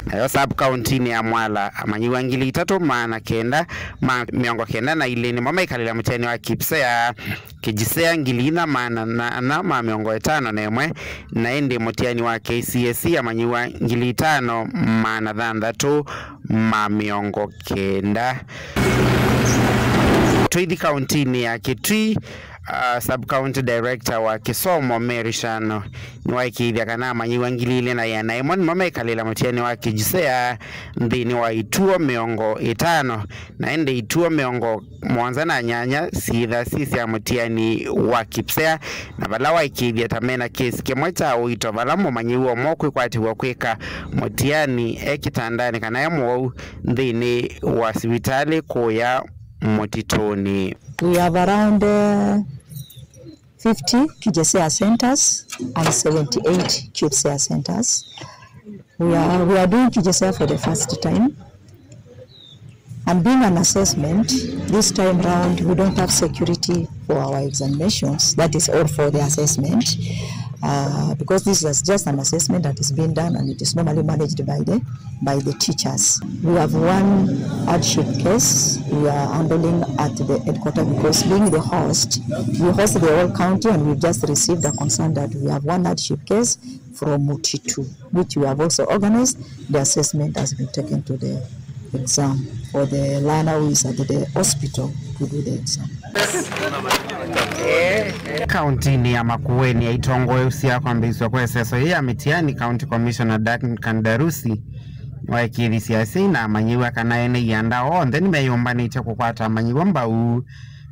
Nayo sub-county-nĩ ya Mwala, amanyĩw'a ngili itatũ maana kenda ma mĩongo kenda na ilĩ nĩmo maikalĩla mũtiani wa KPSEA, KJSEA ngili inya maana nyanya ma mĩongo ĩtano na ĩmwe, na ĩndĩ mũtiani wa K C S E amanyĩw'a ngili itano maana thanthatũ ma mĩongo kenda. Twĩthi kaunti-inĩ ya Kitui, uh, sub-county director wa kĩsomo Mary Shano nĩwaĩkĩĩthya kana amanyĩw'a ngili ilĩ na ĩana ĩmwe nĩmo mekalĩla mũtiani wa KJSEA nthĩnĩ wa ituo mĩongo ĩtano, na ĩndĩ ituo mĩongo mũonza na nyanya syĩtha syĩ sya mũtiani wa KPSEA, na vala waĩkĩĩthya ta mena kesi kĩmwe kya ũito vala mũmanyĩw'a ũmwe ũkwĩkwatĩw'a kwĩka mũtiani e kĩtandanĩ kana e mũwau nthĩnĩ wa sivitalĩ kũya mũtitũnĩ. We have around, uh, fifty KJSEA centers and seventy-eight KPSEA centers. We are, we are doing K J S E A for the first time. And being an assessment, this time round, we don't have security for our examinations, that is all for the assessment, uh, because this is just an assessment that is being done and it is normally managed by the, by the teachers. We have one hardship case we are handling at the headquarters because being the host, we host the whole county and we've just received a concern that we have one hardship case from Mutitu, which we have also organized. The assessment has been taken to the exam for the learner who is at the hospital to do the exam. Kauntinĩ ya Makueni, aitongoeusya kwambĩĩsw'a kwa ĩseso yĩĩ ya mĩtiani, County Commissioner Duncan Darusi nĩwaĩkĩĩthisye asyai na amanyĩw'a kana ene ianda onthe nĩmeyũmbanĩtye kũkwata amanyĩw'a mbau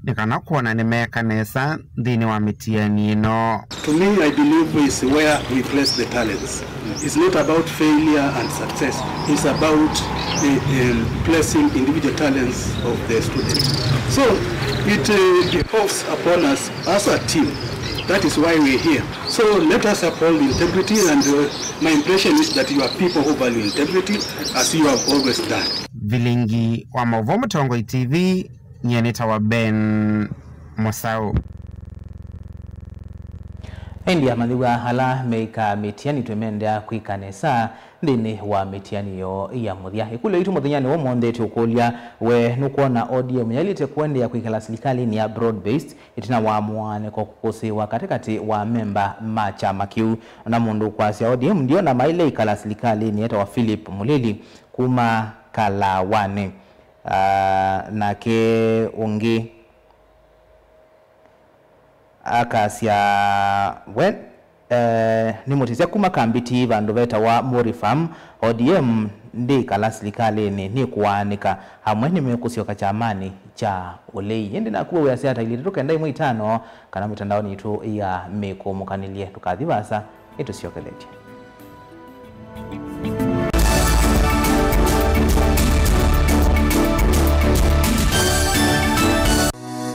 nĩ kana kwona nĩmeeka nesa nthĩnĩ wa mĩtiani ĩno. To me, I believe is where we place the talents. It's not about failure and success. It's about the um, placing individual talents of the students. So it uh, behoves upon us as a team. That is why we're here. So let us uphold integrity, and uh, my impression is that you are people who value integrity as you have always done. Vilingi wa maũvoo Mũtongoi T V, nyie nĩtawa Ben Mũsaũ. Ĩndĩ amanyĩw'a ala meĩkaa mĩtiani twĩmendea kwĩka nesa nthĩnĩ wa mĩtiani yoo ya mũthya. Ĩkũlyo yitũ mũthenyanĩ wa ũmũnthĩ tũkũlya, we nũkwona O D M yaĩlĩte kũendeea kwĩkala silikalĩnĩ ya broad based ĩtina wa mũaanĩko kũkũsĩĩwa katĩkatĩ wa amemba ma kyama kĩu? Na mũndũ ũkwasya O D M ndiona maĩle ĩkala silikalĩnĩ etawa Philip Mũlili kuma Kalawanĩ. Ah, nake ũngĩ akasya we, eh, nĩ mũtĩsya kuma Kambiti vandũ vetawa Mori Farm. O D M ndĩkala silikalĩnĩ, nĩkũaanĩka. Amwe nĩmekũsyoka kyamanĩ kya ũlei. Ĩndĩ naku we wĩasya ata? Ilĩ itatũ kenda ĩmwe itano kana mĩtandaonĩ yitũ ya mĩkũmũkanĩlye. Ndũkathi vaasa, nĩtũsyokethetye.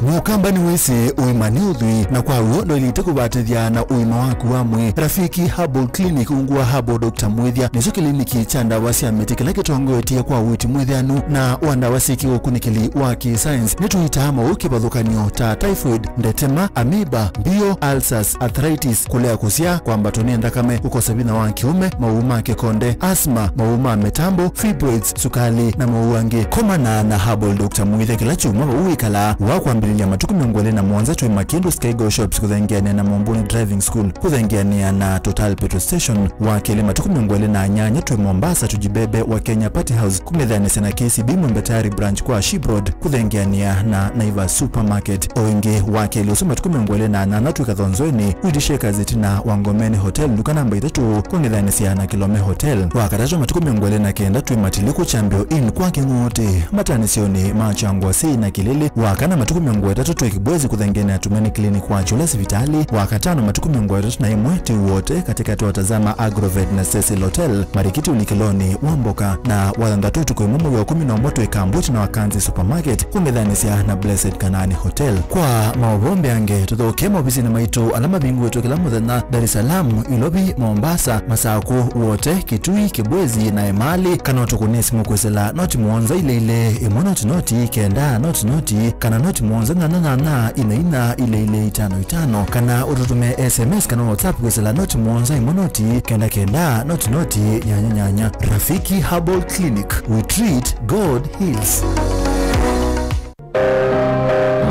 Mũkamba nĩwĩsĩ ũima nĩ ũthwii, na kwa w'o ndwaĩlĩte kũvatĩthya na ũima waku wa mwĩĩ. Rafiki Herbal Clinic, ungu wa Herbal Doctor Mwĩthya, nĩkyo kĩliniki kya ndawa sya mĩtĩ kĩla kĩtongoetye kwa ũiiti mwĩthĩanu na wa ndawa syĩ kĩũkunĩkĩli wa kĩ-science. Nĩtũitaa maũũ kĩvathũkany'o ta typhoid, ndetema, amoeba, mbio, ulcers, arthritis, kũlea kũsyaa, kwambatwa nĩ nthakame, kũkosa vinya wa kĩũme, maũũ ma kĩkonde, asthma, maũũ ma mĩtambo, fibroids, sukali, na maũũ angĩ. Komana na Herbal Doctor Mwĩthya kĩla kyumwa vau wĩkalaa. Wa kwambĩlĩlya matukũ mĩongo ĩlĩ na mũonza twĩ Makindu Skygo Shops kũthengeanĩa na Mombuni Driving School, kũthengeanĩa na Total Petrol Station. Wa kelĩ matukũ mĩongo ĩlĩ na nyanya twĩ Mombasa Tujibebe wa Kenya Party House, kũng'ethanĩsya na K C B Mwembe Tayari Branch kwa Ship Road, kũthengeanĩa na Naivas Supermarket. O ĩngĩ, wa kelĩ ũsu matukũ mĩongo ĩlĩ na nyanya twĩ Kathonzoeni, Wheat Shakers ĩtina wa Ngomeni Hotel, nduka namba itatũ, kũng'ethanĩsya na Kilome Hotel. Wa katatũ matukũ mĩongo ĩlĩ na kenda twĩ Matiliku Chambio Inn kwa Kĩng'ũũtĩ, matanĩsyonĩ ma Kyangwasi na Kĩlĩlĩ. Wa kana matukũ mĩongo ĩtatũ twĩ Kibwezi kũthengeanĩa na Tumaini Clinic kwa Kyũla sivitalĩ. Wa katano matukũ mĩongo ĩtatũ na ĩmwe twĩ Wote katĩkatĩ wa Tazama Agrovet na Cecil Hotel, Marikiti ũlikĩlonĩ wa mboka. Na wa thanthatũ ũtukũ ĩmwe mwei wa kũmi na ũmwe twĩ Kambuti na Wakanzi Supermarket, kũng'ethanĩsya na Blessed Kanaani Hotel. Kwa maũvoo mbeange, tũthokee maovisinĩ maitũ ala mavingũĩtwe kĩla mũthenya Dar es Salaam, Ilovi, Mombasa, Masakũ, Wote, Kitui, Kibwezi na Emali, kana ũtũkũnĩe simũ kwĩsĩla noti mũonza ilĩ ilĩ, ĩmwe noti noti, kenda noti noti, kana noti mũonza nyanya nyanya, ina ina, ilĩ ilĩ, itano itano, kana ũtũtũmĩe S M S kana WhatsApp kwĩsĩla noti mũonza ĩmwe noti, kenda kenda, noti noti, nyanya nyanya. Rafiki Herbal Clinic, we treat, God heals.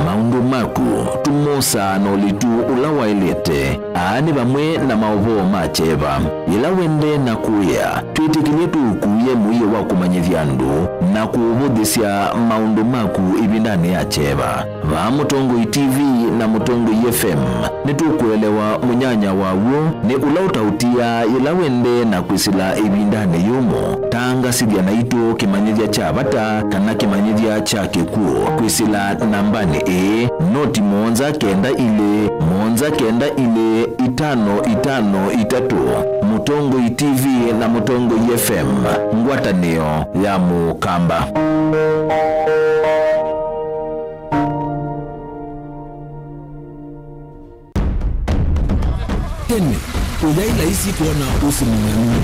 Maũndũ maku tũmosaa na ũlitu ũla waĩlĩte. Aa nĩ vamwe na maũvoo ma kyeva. Yĩla wendee na kũĩa, twĩtĩkĩlye tũũkuĩe mũio wa kũmanyĩthya andũ na kũũvũthĩsya maũndũ maku ĩvindanĩ ya kyeva. Vaa Mũtongoi T V na Mũtongoi F M, nĩtũkũelewa mũnyanya wa w'o nĩ ũla ũtaũtiaa yĩla wendee na kwĩsĩla ĩvindanĩ yũmũ. Tangasĩthya naitũ kĩmanyĩthya kya vata kana kĩmanyĩthya kya kĩkw'ũ kwĩsĩla nambanĩ ĩĩ, noti mũonza kenda ilĩ, mũonza kenda ilĩ, itano itano itatũ. Mũtongoi T V na Mũtongoi F M, ngwatanĩo ya Mũkamba. Tene, ũyaĩ laisi kwona ũsĩ mũng'anu.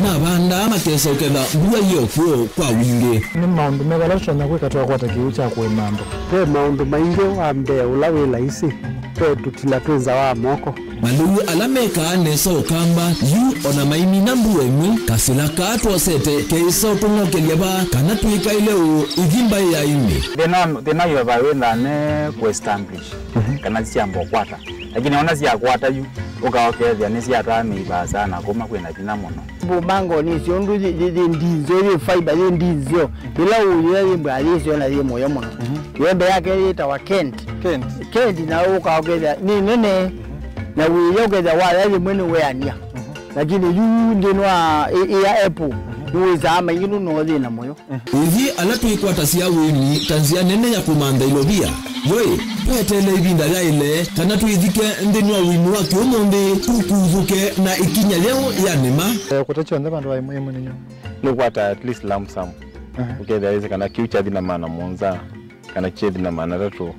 mavandaa makesa ũketha mbua yĩ o kw'o kwa wingĩ. Nĩ maũndũ meva ala tũtonya kwĩka twakwata kĩw'ũ kya kũĩma andũ? Ve maũndũ maingĩ. Wa mbee ũla wĩ laisi, ve tũtila twĩ nza wa moko. Malĩu ala mekaa nesa Ũkamba yu o na maimina mbua ĩmwe, kasĩla kaa twosete keĩsa ũtũng'okelya vaa kana twĩkaĩle ũũ ĩthi mbaĩ ya ĩmĩ. Thĩna, thĩna wĩ vaa wĩthaa me kũ establish kana syamba ũkwata. Lakini ona syakwata yu, ũka ũkethĩa nĩsyataa mĩivaa sana kuma kwĩna vinya mũno. Mbũmangonĩ ĩsyo ũndũ yĩ, yĩ, yĩ ndinzeo, yĩ fiber, yĩ ndinzeo. Yĩla ũyĩa yĩ mbaa yĩsyo na yĩ mũyo mũno. Yembe yake yĩtawa Kent. Kent. Kent na ũka ũkethĩa nĩ nene. Na wĩya ũkethĩa waya yĩmwe nĩ weania. Lakini yu nthĩnĩ wa ĩ, ĩ ya apple, nĩwĩsaa maingĩ nũno yĩ na mũyo. Ithyĩ ala twĩkwatasya ũĩmi ta nzĩa nene ya kũmantha ilovia, yo-ĩ, tweteele ĩvinda yaĩle kana twĩthike nthĩnĩ wa ũĩmi wa kĩũmũnthĩ tũkuthũke na ĩkinya yeũ ya nĩma? Eh, kũte kyonthe vandũ va ĩmwe ĩmwe nĩ nyũmba. Nĩkwata at least lump sum. Aha. Ũkethĩa wĩsĩ kana kĩu kyathi na maana mũonza, kana kyethi na maana atatũ.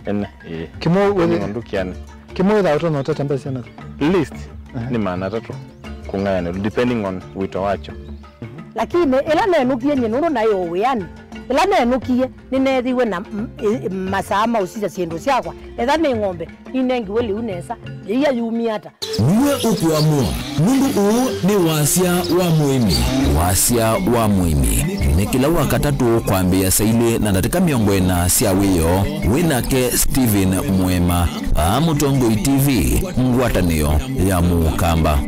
Ene, ĩĩ. Kĩmwe wĩthĩ- Nũndũ kĩana. Kĩmwe wĩthaa ũtonya ũtete mbesa syana. Least. Aha. Nĩ maana atatũ kũng'ayanĩlwa, depending on wĩto wakyo. Lakini ĩla nenũkie nyie nũndũ naĩ o wĩanĩ, ĩla nenũkie nĩneethiwe na m- ĩ- masaa ma ũsisya syĩndũ syakwa, etha nĩ ng'ombe, ninengiwe lĩu nesa, yĩia yumie ata? Nĩwe ũkũamũa, nũndũ ũũ nĩ wasya wa mũĩmi. Wasya wa mũĩmi nĩ kĩla Wakatatũ kwambĩĩa saa ilĩ na ndatĩka mĩongo ĩna sya wĩoo, wĩ nake Stephen Mũema, vaa Mũtongoi T V, ngwatanĩo ya Mũkamba.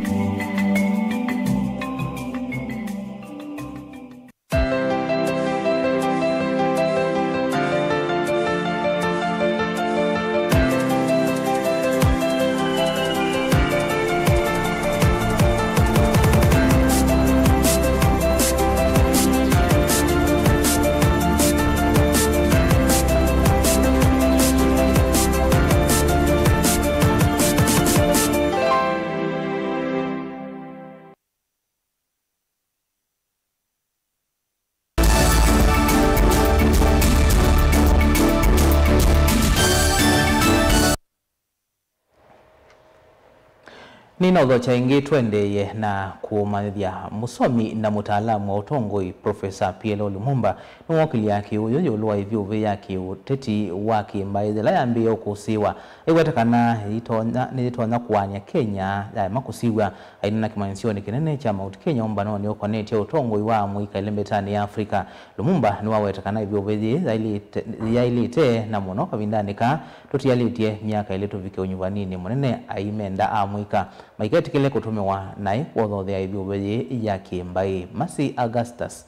Nĩnaũthokya ĩngĩ tũendeeye na kũmanyĩthya. Mũsomi na mũtaalamu wa ũtongoi, Profesa P L O Lumumba, nĩwookĩlya kĩũyũ ĩũlũ wa ĩvyũvĩ ya kĩũteti wa kĩmbaĩ yĩla yambĩĩe ũkũsĩĩwa. Aiweta kana nĩyĩtonya, nĩyĩtonya kũaany'a Kenya yaema kũsiw'a. Aineena kĩmanyĩsyonĩ kĩnene kya Mount Kenya ũmbanonĩ ũkonetye ũtongoi wa amũika ĩlembetanĩ ya Africa, Lumumba nĩwaweta kana ĩvyũvĩ yĩĩ yaĩlĩte, yaĩlĩte na mũno kavindanĩ kaa tũtialĩtye myaka ĩlĩ tũvike ũnyuvaninĩ mũnene. Aimenda amũika maiketĩkĩle kũtũmĩwa naĩ kũthothea ĩvyũvĩ yĩĩ ya kĩmbaĩ. Mercy Augustus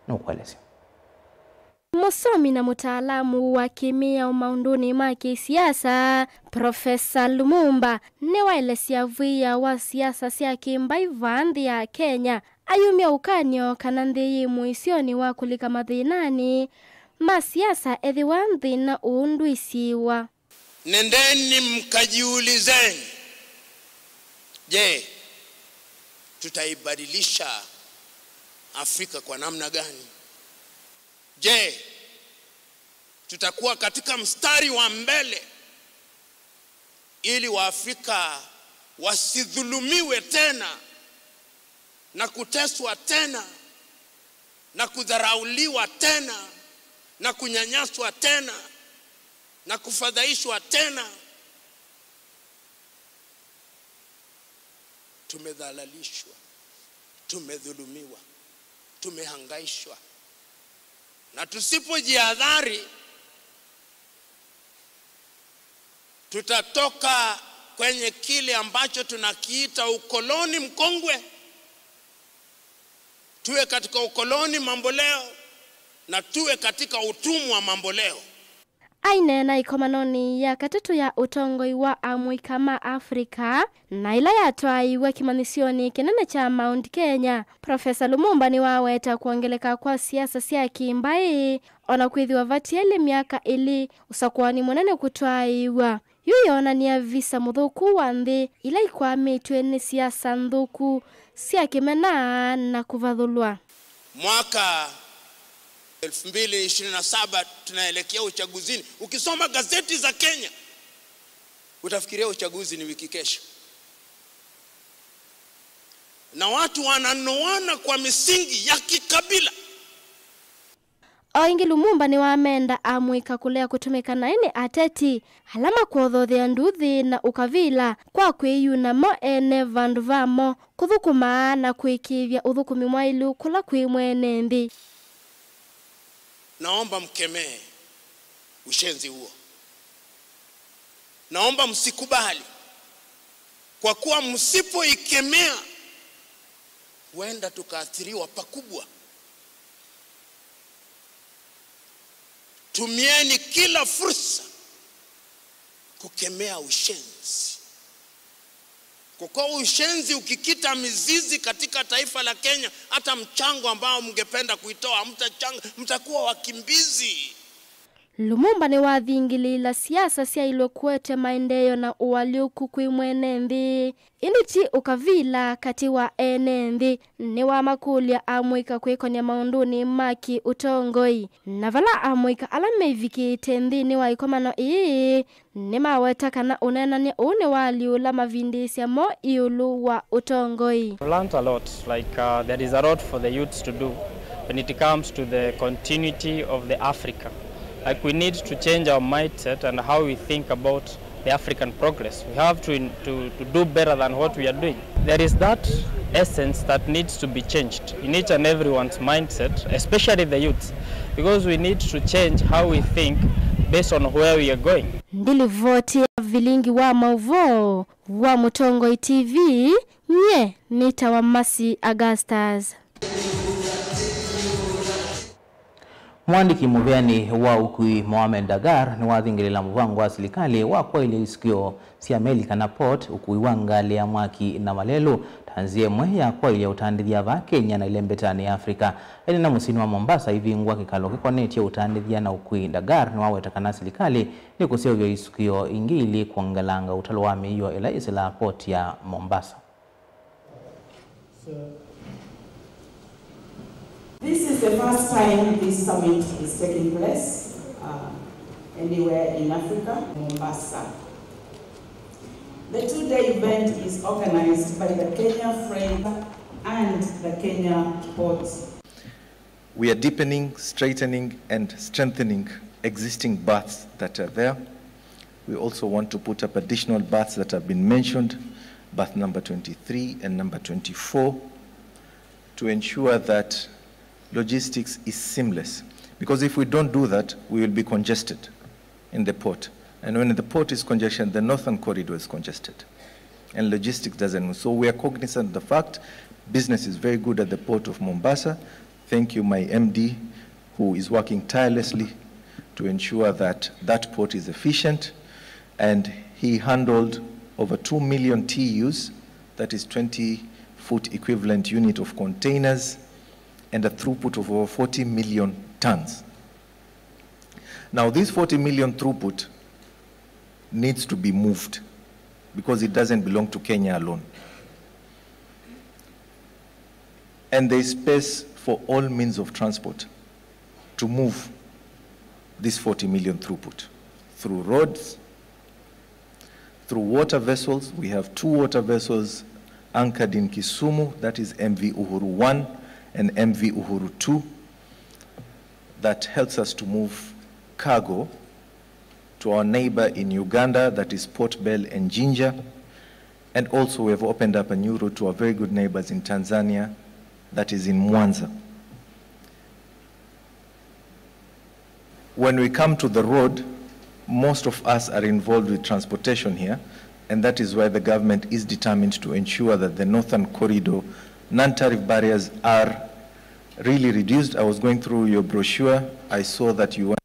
nũkũelesya. Mũsomi na mũtaalamu wa kĩmĩao maũndũnĩ ma kĩsiasa, Profesa Lumumba nĩwaelesya wia wa siasa sya kĩmbaĩ vaa nthĩ ya Kenya. Ayumya ũkany'o kana nthĩ yĩ mũisyonĩ wa kũlika mathĩnanĩ ma siasa ethĩwa nthĩna ũũ ndwĩsiĩĩwa. Nendeni mkajiulizeni, je, tutaibadilisha Afrika kwa namna gani? Je, tutakuwa katika mstari wa mbele ili Waafrika wasidhulumiwe tena na kuteswa tena na kudharauliwa tena na kunyanyaswa tena na kufadhaishwa tena? Tumedhalalishwa, tumedhulumiwa, tumehangaishwa. Na tusipojihadhari, tutatoka kwenye kile ambacho tunakiita ukoloni mkongwe, tuwe katika ukoloni mamboleo, na tuwe katika utumwa mamboleo. Aineena ĩkomanonĩ ya katatũ ya ũtongoi wa amũika ma Africa, na ĩla yatwaĩiwe kĩmanyĩsyonĩ kĩnene kya Mount Kenya, Profesa Lumumba nĩwaweta kwongeleka kwa siasa sya kĩmbaĩ, o na kwĩthĩwa vatiele myaka ĩlĩ ũsakũani mũnene kũtwaĩĩw'a. Yu yoonany'a visa mũthũku wa nthĩ ila ikwamĩtw'e nĩ siasa nthũku sya kĩmena na kũvathũlwa. Mwaka elfu mbili ishirini na saba tunaelekea uchaguzini. Ukisoma gazeti za Kenya, utafikiria uchaguzi ni wiki kesho. Na watu wananoana kwa misingi ya kikabila. O ĩngĩ, Lumumba nĩwamenda amũika kũlea kũtũmĩka naĩ nĩ ateti ala makwothothea nduthi na ũkavila kwa kwĩyuna mo ene vandũ vamo, kũthũkũma na kũĩkĩĩthya ũthũkũmi mwaĩlu kũla kwĩ mwene nthĩ. Naomba mkemee ushenzi huo. Naomba msikubali, kwa kuwa msipoikemea, huenda tukaathiriwa pakubwa. Tumieni kila fursa kukemea ushenzi. Kwa kuwa ushenzi ukikita mizizi katika taifa la Kenya, hata mchango ambao mngependa kuitoa, mtachanga, mtakuwa wakimbizi. Lumumba nĩwathingilĩĩla siasa syaĩlwe kũete maendeeo na ũalyũku kwĩ mwene nthĩ, ĩndĩ ti ũkavila katĩ wa ene nthĩ. Nĩwamakũlya amũika kwĩkonya maũndũnĩ ma kĩ-ũtongoi, na vala amũika ala mevikĩĩte nthĩnĩ wa ĩkomano ĩĩ nĩmaweta kana ũneenany'a ũũ nĩwaalyũla mavindĩĩsya moo ĩũlũ wa ũtongoi. I've learned a lot, like, uh, there is a lot for the youths to do when it comes to the continuity of the Africa. Like, we need to change our mindset and how we think about the African progress. We have to, in, to, to do better than what we are doing. There is that essence that needs to be changed in each and everyone's mindset, especially the youths, because we need to change how we think based on where we are going. Nĩ livoti ya vilingi wa maũvoo wa Mũtongoi T V, nyie nĩtawa Mercy Augustus. Mũandĩki mũveanĩ wa ũkui Mohamed Dagar nĩwathingĩlĩla mũvango wa silikalĩ wa kwaĩlya isukĩo sya meli kana port, ũkui wa ngalĩ ya mwaki na malelũ ta nzĩa ĩmwe ya kwaĩlya ũtandĩthya vaa Kenya na ĩlembetanĩ ya Africa. Aineena mũsyĩnĩ wa Mombasa ivingũa kĩkalo kĩkonetye ũtandĩthya na ũkui, Dagar nĩwaweta kana silikalĩ nĩkũseũvya isukĩo ingĩ ilĩ kwongelanga ũtalo wa mĩio ĩla yĩsĩlaa port ya Mombasa. This is the first time this summit is taking place uh, anywhere in Africa, Mombasa. The two-day event is organized by the Kenya Freight and the Kenya Ports. We are deepening, straightening, and strengthening existing berths that are there. We also want to put up additional berths that have been mentioned, berth number twenty-three and number twenty-four, to ensure that logistics is seamless. Because if we don't do that, we will be congested in the port. And when the port is congested, the northern corridor is congested. And logistics doesn't move. So we are cognizant of the fact business is very good at the port of Mombasa. Thank you, my M D, who is working tirelessly to ensure that that port is efficient. And he handled over two million T Us, that is twenty foot equivalent unit of containers, and a throughput of over forty million tons. Now, this forty million throughput needs to be moved because it doesn't belong to Kenya alone. And there is space for all means of transport to move this forty million throughput through roads, through water vessels. We have two water vessels anchored in Kisumu, that is M V Uhuru one and M V Uhuru two, that helps us to move cargo to our neighbor in Uganda, that is Port Bell and Jinja. And also we have opened up a new route to our very good neighbors in Tanzania, that is in Mwanza. When we come to the road, most of us are involved with transportation here, and that is why the government is determined to ensure that the northern corridor non-tariff barriers are really reduced. I was going through your brochure. I saw that you want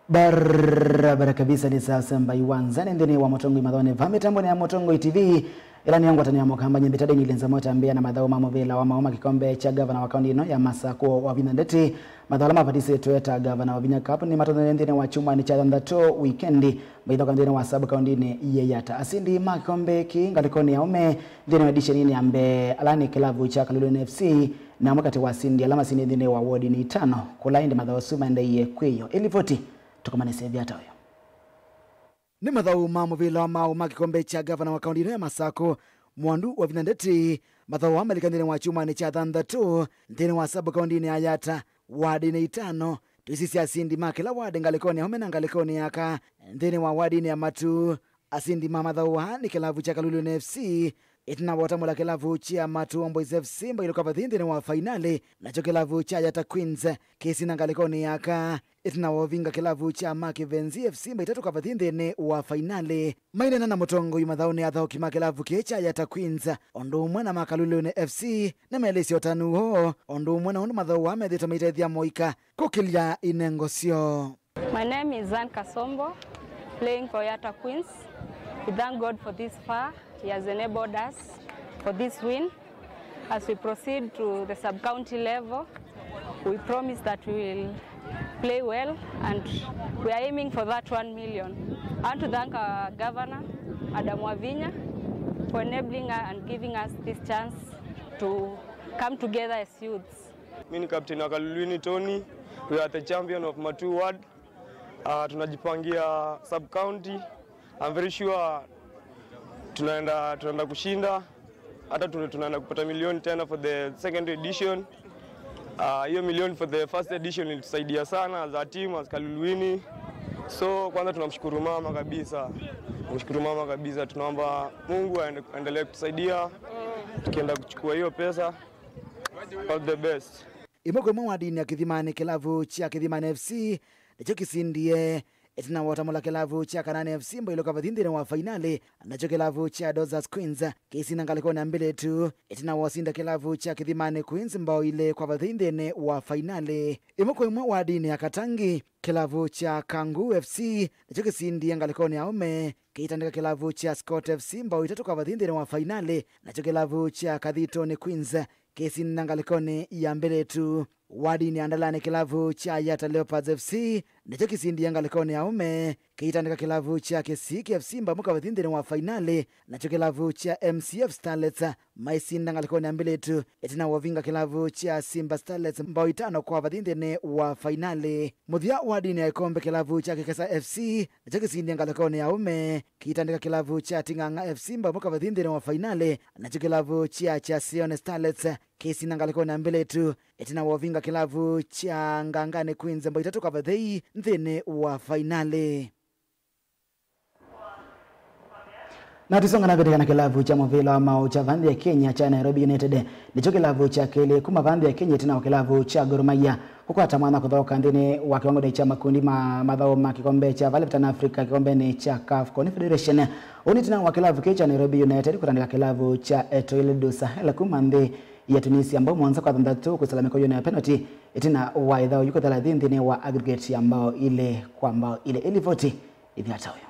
Barabara kabisa. Nĩ saa samba iwanzani nthĩnĩ wa Mũtongoi Mathone va mĩtambonĩ ya Mũtongoi T V. Ĩla nĩyo ngwatanĩo ya Mũkamba, nyie mbĩta Daniel Nzamo. Tambĩa na mathaũ ma mũvĩla wa maũ ma kĩkombe kya gavana wa kaũntĩ ĩno ya Masakũ, Wavinya Ndeti. Mathaũ ala mavatĩsĩtwe ta gavana Wavinya Cup nĩmatonyethye nthĩnĩ wa kyumwanĩ kya thanthatũ wikendi, maithoka nthĩnĩ wa sub kaũntĩnĩ ya Yatta. Asindi ma kĩkombe kĩĩ ngalĩkonĩ ya aũme nthĩnĩ wa edisheni ya mbee, ala nĩ kĩlavu kya Kalolweni F C, na amwe katĩ wa asindi ala masindie nthĩnĩ wa wodinĩ itano, kũla ĩndĩ mathaũ asu maendeeie kwĩyĩo. Ĩlivoti tũkomanĩsye ĩvia ta ũyũ. Nĩ mathaũ ma mũvĩla wa maũ ma kĩkombe kya gavana wa kaũntĩ ĩno ya Masakũ, Mwandu Wavinya Ndeti. Mathaũ aa malika nthĩnĩ wa kyumwanĩ kya thanthatũ nthĩnĩ wa sub kaũntĩnĩ ya Yatta, wadinĩ itano. Twĩsisya asindi ma kĩla wadi ngalĩkonĩ ya aũme na ngalĩkonĩ ya aka. Nthĩnĩ wa wadinĩ ya Matu, asindi ma mathaũ aa nĩ kĩlavu kya Kalolweni F C, ĩtina wa ũtamũla kĩlavu kya Matu Boys F C mbaũ ilĩ kwa vathei nthĩnĩ wa fainalĩ, nakyo kĩlavu kya Yatta Queens kĩisinda ngalĩkonĩ ya aka, ĩtina wa ũvinga kĩlavu kya Makivenzi F C mbaũ itatũ kwa vathei nthĩnĩ wa fainalĩ. Maineena na mũtongoi mathaũnĩ, athaũki ma kĩlavu kĩĩ kya Yatta Queens o ũndũ ũmwe na ma Kalolweni F C nĩmeelĩsye ũtanu woo o ũndũ ũmwe na ũndũ mathaũ aa methĩĩtwe maitethya moika kũkĩlya inengo syoo. My name is Anne Kasombo, playing for Yatta Queens. We thank God for this far. He has enabled us for this win. As we proceed to the sub-county level, we promise that we will play well, and we are aiming for that one million. I want to thank our governor, Adam Wavinya, for enabling us and giving us this chance to come together as youths. Mi ni captain wa Kalolweni Tony. We are the champion of Matu Ward. Uh, tunajipangia sub county. I'm very sure tunaenda tunaenda kushinda. Hata tu- tunaenda kupata milioni tena for the second edition. Ah, hiyo milioni for the first edition ilitusaidia sana as a team, as Kalolweni. So kwanza tunamshukuru mama kabisa. Tunamshukuru mama kabisa. Tunaomba Mungu aende- aendelee kutusaidia tukienda kuchukua hiyo pesa. All the best. Ĩmwe kwa ĩmwe wadinĩ ya Kĩthimanĩ, kĩlavu kya Kĩthimanĩ F C nĩkyo kĩsindie ĩtina wa ũtamũla kĩlavu kya Kanani F C mbaũ ilĩ kwa vathei nthĩnĩ wa fainalĩ, nakyo kĩlavu kya Dozas Queens kĩisinda ngalĩkonĩ ya mbĩlĩtu ĩtina wa ũsinda kĩlavu kya Kĩthimanĩ Queens mbaũ ilĩ kwa vathei nthĩnĩ wa fainalĩ. Ĩmwe kwa ĩmwe wadinĩ ya Katangi, kĩlavu kya Kangu F C nĩkyo kĩsindie ngalĩkonĩ ya aũme kĩitandĩka kĩlavu kya Scott F C mbaũ itatũ kwa vathei nthĩnĩ wa fainalĩ, nakyo kĩlavu kya Kathitoni Queens kĩsinda ngalĩkonĩ ya mbĩlĩtu. Wadinĩ ya Ndalani, kĩlavu kya Yatta Leopards F C nĩkyo kĩsindie ngalĩkonĩ ya aũme kĩitandĩka kĩlavu kya Kĩsiki F C mbaũ ĩmwe kwa vathei nthĩnĩ wa fainalĩ, nakyo kĩlavu kya M C F Starlets maisinda ngalĩkonĩ ya mbĩlĩtu ĩtina wa ũvinga kĩlavu kya Simba Starlets mbaũ itano kwa vathei nthĩnĩ wa fainalĩ. Mũthya wadinĩ ya ĩkombe, kĩlavu kya Kĩkesa F C nakyo kĩsindie ngalĩkonĩ ya aũme kĩitandĩka kĩlavu kya Ting'ang'a F C mbaũ ĩmwe kwa vathei nthĩnĩ wa fainalĩ, nakyo kĩlavu kya Chasione Starlets kĩisinda ngalĩkonĩ ya mbĩlĩtu ĩtina wa ũvinga kĩlavu kya Ngangani Queens mbaũ itatũ kwa vathei nthĩnĩ wa fainalĩ. Na tũisonga na mbee na kĩlavu kya mũvĩla wa maũ kya va nthĩ ya Kenya kya Nairobi United, nĩkyo kĩlavu kya kelĩ kuma va nthĩ ya Kenya ĩtina wa kĩlavu kya Gor Mahia kũkwata mwanya kũthaũka nthĩnĩ wa kĩwangonĩ kya makundi ma mathaũ ma kĩkombe kya va Lipton Africa kĩkombenĩ kya CAF Confederation. Ũũ nĩ ĩtina wa kĩlavu kĩĩ kya Nairobi United kũtandĩka kĩlavu kya Etoile du Sahel kuma nthĩ ya Tunisia mbaũ mũonza kwa thanthatũ kwĩsĩla mĩkũyũnĩ ya penalty ĩtina wa ĩthaũ yĩu kũthela nthĩ nthĩnĩ wa aggregate ya mbaũ ilĩ kwa mbaũ ilĩ. Ĩlivoti ĩvia ta ũyũ.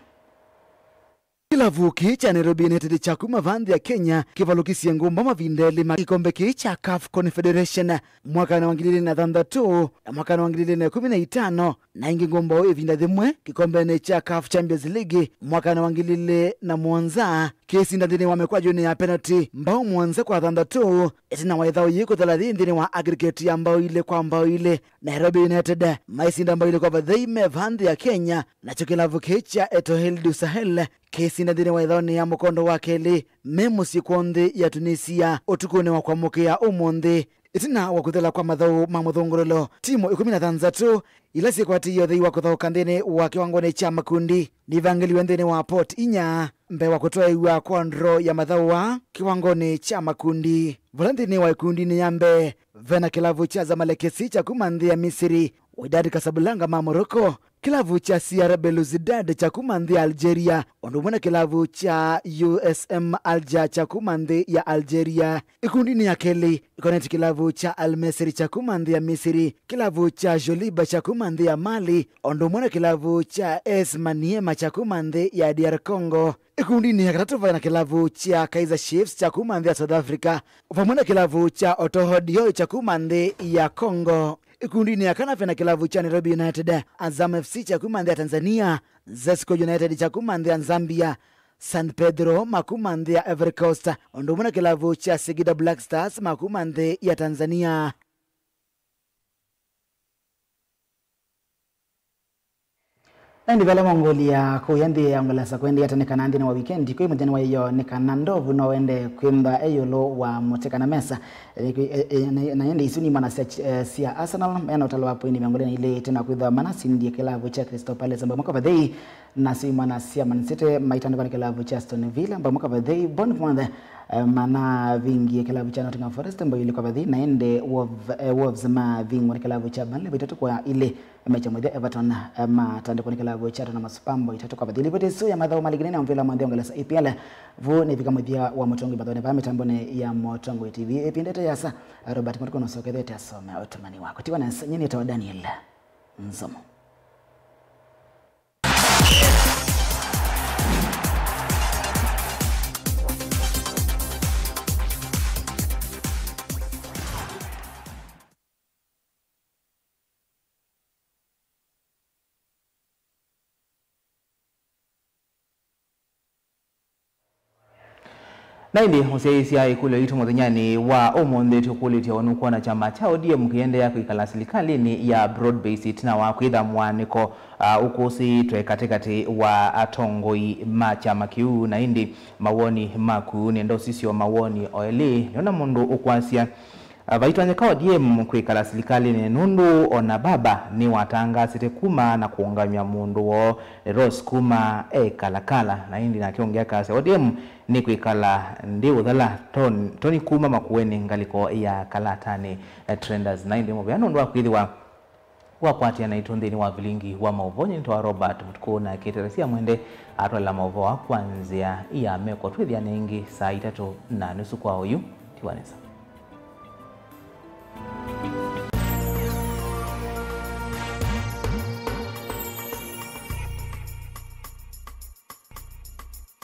Kĩlavu kĩĩ kya Nairobi United kya kuma va nthĩ ya Kenya kĩvalũkisye ngũmba mavinda elĩ ma kĩkombe kĩĩ kya CAF Confederation mwakanĩ wa ngili ilĩ na thanthatũ na mwakanĩ wa ngili ilĩ na ĩkũmi na itano, na ĩngĩ ngũmba ĩvinda yĩmwe kĩkombenĩ kya CAF Champions League mwakanĩ wa ngili ilĩ na mũonza, kĩisinda nthĩnĩ wa mĩkwajũnĩ ya penalty mbaũ mũonza kwa thanthatũ, ĩtina wa ĩthaũ yĩĩ kũthela yĩ nthĩnĩ wa aggregate ya mbaũ ilĩ kwa mbaũ ilĩ. Nairobi United maisinda mbaũ ilĩ kwa vathei me va nthĩ ya Kenya, nakyo kĩlavu kĩĩ kya Etoile du Sahel kĩisinda nthĩnĩ wa ĩthaũnĩ ya mũkondo wa kelĩ me mũsyĩ kwoo nthĩ ya Tunisia ũtukũnĩ wa kwamũkĩa ũmũnthĩ. Ĩtina wa kũthela kwa mathaũ ma mũthũngũlũlo, timu ĩkũmi na thanthatũ ila syĩkwatĩie ũthei wa kũthaũka nthĩnĩ wa kĩwangonĩ kya makundi nivangĩliwe nthĩnĩ wa pot inya mbee wa kũtwaĩw'a kwa draw ya mathaũ aa kĩwangonĩ kya makundi. Vala nthĩnĩ wa ĩkundinĩ ya mbee, vena kĩlavu kya Zamalek F C kya kuma nthĩ ya Misiri, Wydad Casablanca ma Morocco, kĩlavu kya C R Belouizdad kya kuma nthĩ ya Algeria, ũndũ ũmwe na kĩlavu kya U S M Alger kya kuma nthĩ ya Algeria. Ĩkundinĩ ya kelĩ, ĩkonetye kĩlavu kya Al Masry kya kuma nthĩ ya Misiri, kĩlavu kya Djoliba kya kuma nthĩ ya Mali, ũndũ ũmwe na kĩlavu kya A S Maniema kya kuma nthĩ ya D R Congo. Ĩkundinĩ ya katatũ vena kĩlavu kya Kaizer Chiefs kya kuma nthĩ ya South Africa, vamwe na kĩlavu kya Otoho Dioi kya kuma nthĩ ya Congo. Ĩkundinĩ ya kana vena kĩlavu kya Nairobi United, Azam F C kya kuma nthĩ ya Tanzania, Zesco United kya kuma nthĩ ya Zambia, San Pedro ma kuma nthĩ ya Ivory Coast, ũndũ ũmwe na kĩlavu kya Singida Black Stars ma kuma nthĩ ya Tanzania. Na ĩndĩ vala mongoli ya kũya nthĩ ya Ũngelesa kũendeea ata nĩ kana nthĩnĩ wa wikendi kwĩ mũthenya wa ĩyoo nĩ kana ndovu no wende kwĩmba e ĩũlũ wa mũtĩ kana mesa. E, e, e, na, na ĩndĩ isu nĩ imwana sya, eh, sya Arsenal mena ũtalo wa poindi mĩongo ĩlĩ na ilĩ ĩtina kwĩthwa manasindie kĩlavu kya Crystal Palace mbao ĩmwe kwa vathei, nasyo imwana sya Man City maitandĩkwa nĩ kĩlavu kya Aston Villa mbao ĩmwe kwa vathei. Bournemouth, eh, manavingie kĩlavu kya Nottingham Forest mbao ilĩ kwa vathei, na ĩndĩ Wolf-, eh, Wolves mavingwa nĩ kĩlavu kya Burnley mbao itatũ kwa ilĩ. Mecha mũthya Everton, eh, matandĩkwa nĩ kĩlavu kya Tottenham Hotspur mbao itatũ kwa vathei. Livoti ĩsu ya mathaũ ma ligi nene ya mũvĩla wa nthĩ ya Ũngelesa E P L vu nĩvika mũthya wa mũtongoi mathaũnĩ vaa mĩtambonĩ ya Mũtongoi T V. Ĩvindĩte yasa, Robert Mũtuku nũsokethete asome ũtũmani waku. Tiwa nesa, nyie nĩtawa Daniel Nzomo. Na ĩndĩ ũsyaĩĩsya ĩkũlyo yitũ mũthenyanĩ wa ũmũnthĩ, tũkũlĩtye we nũkwona kyama kya O D M kĩendeea kwĩkala silikalĩnĩ ya broad based ĩtina wa kwĩtha mũaanĩko, ah, ũkũsĩĩtwe katĩkatĩ wa atongoi ma kyama kĩu. Na ĩndĩ mawoni maku nĩenda ũsisye o mawoni o elĩ. Nĩona mũndũ ũkwasya, ah, vaitonyeka O D M kwĩkala silikalĩnĩ nũndũ ona baba nĩwatangaasĩte kuma na kũũngamya mũndũ woo Rose kuma e Kalakala. Na ĩndĩ nake ũngĩ akasya, O D M nĩkwĩkala ndĩ ũthala, Ton-, Tony kuma Makueni ngalĩko ya Kalatanĩ, eh, Traders. Na ĩndĩ mũvea nũndũ wa kwĩthĩwa wakwatĩa naitũ nthĩnĩ wa vilingi wa maũvoo. Nyie nĩtawa Robert Mũtuku, na Keteresia Mwende atwaĩla maũvoo aa kwa nzĩa ya meko. Twĩthĩane ĩngĩ saa itatũ na nusu kwa oyu. Tiwa nesa.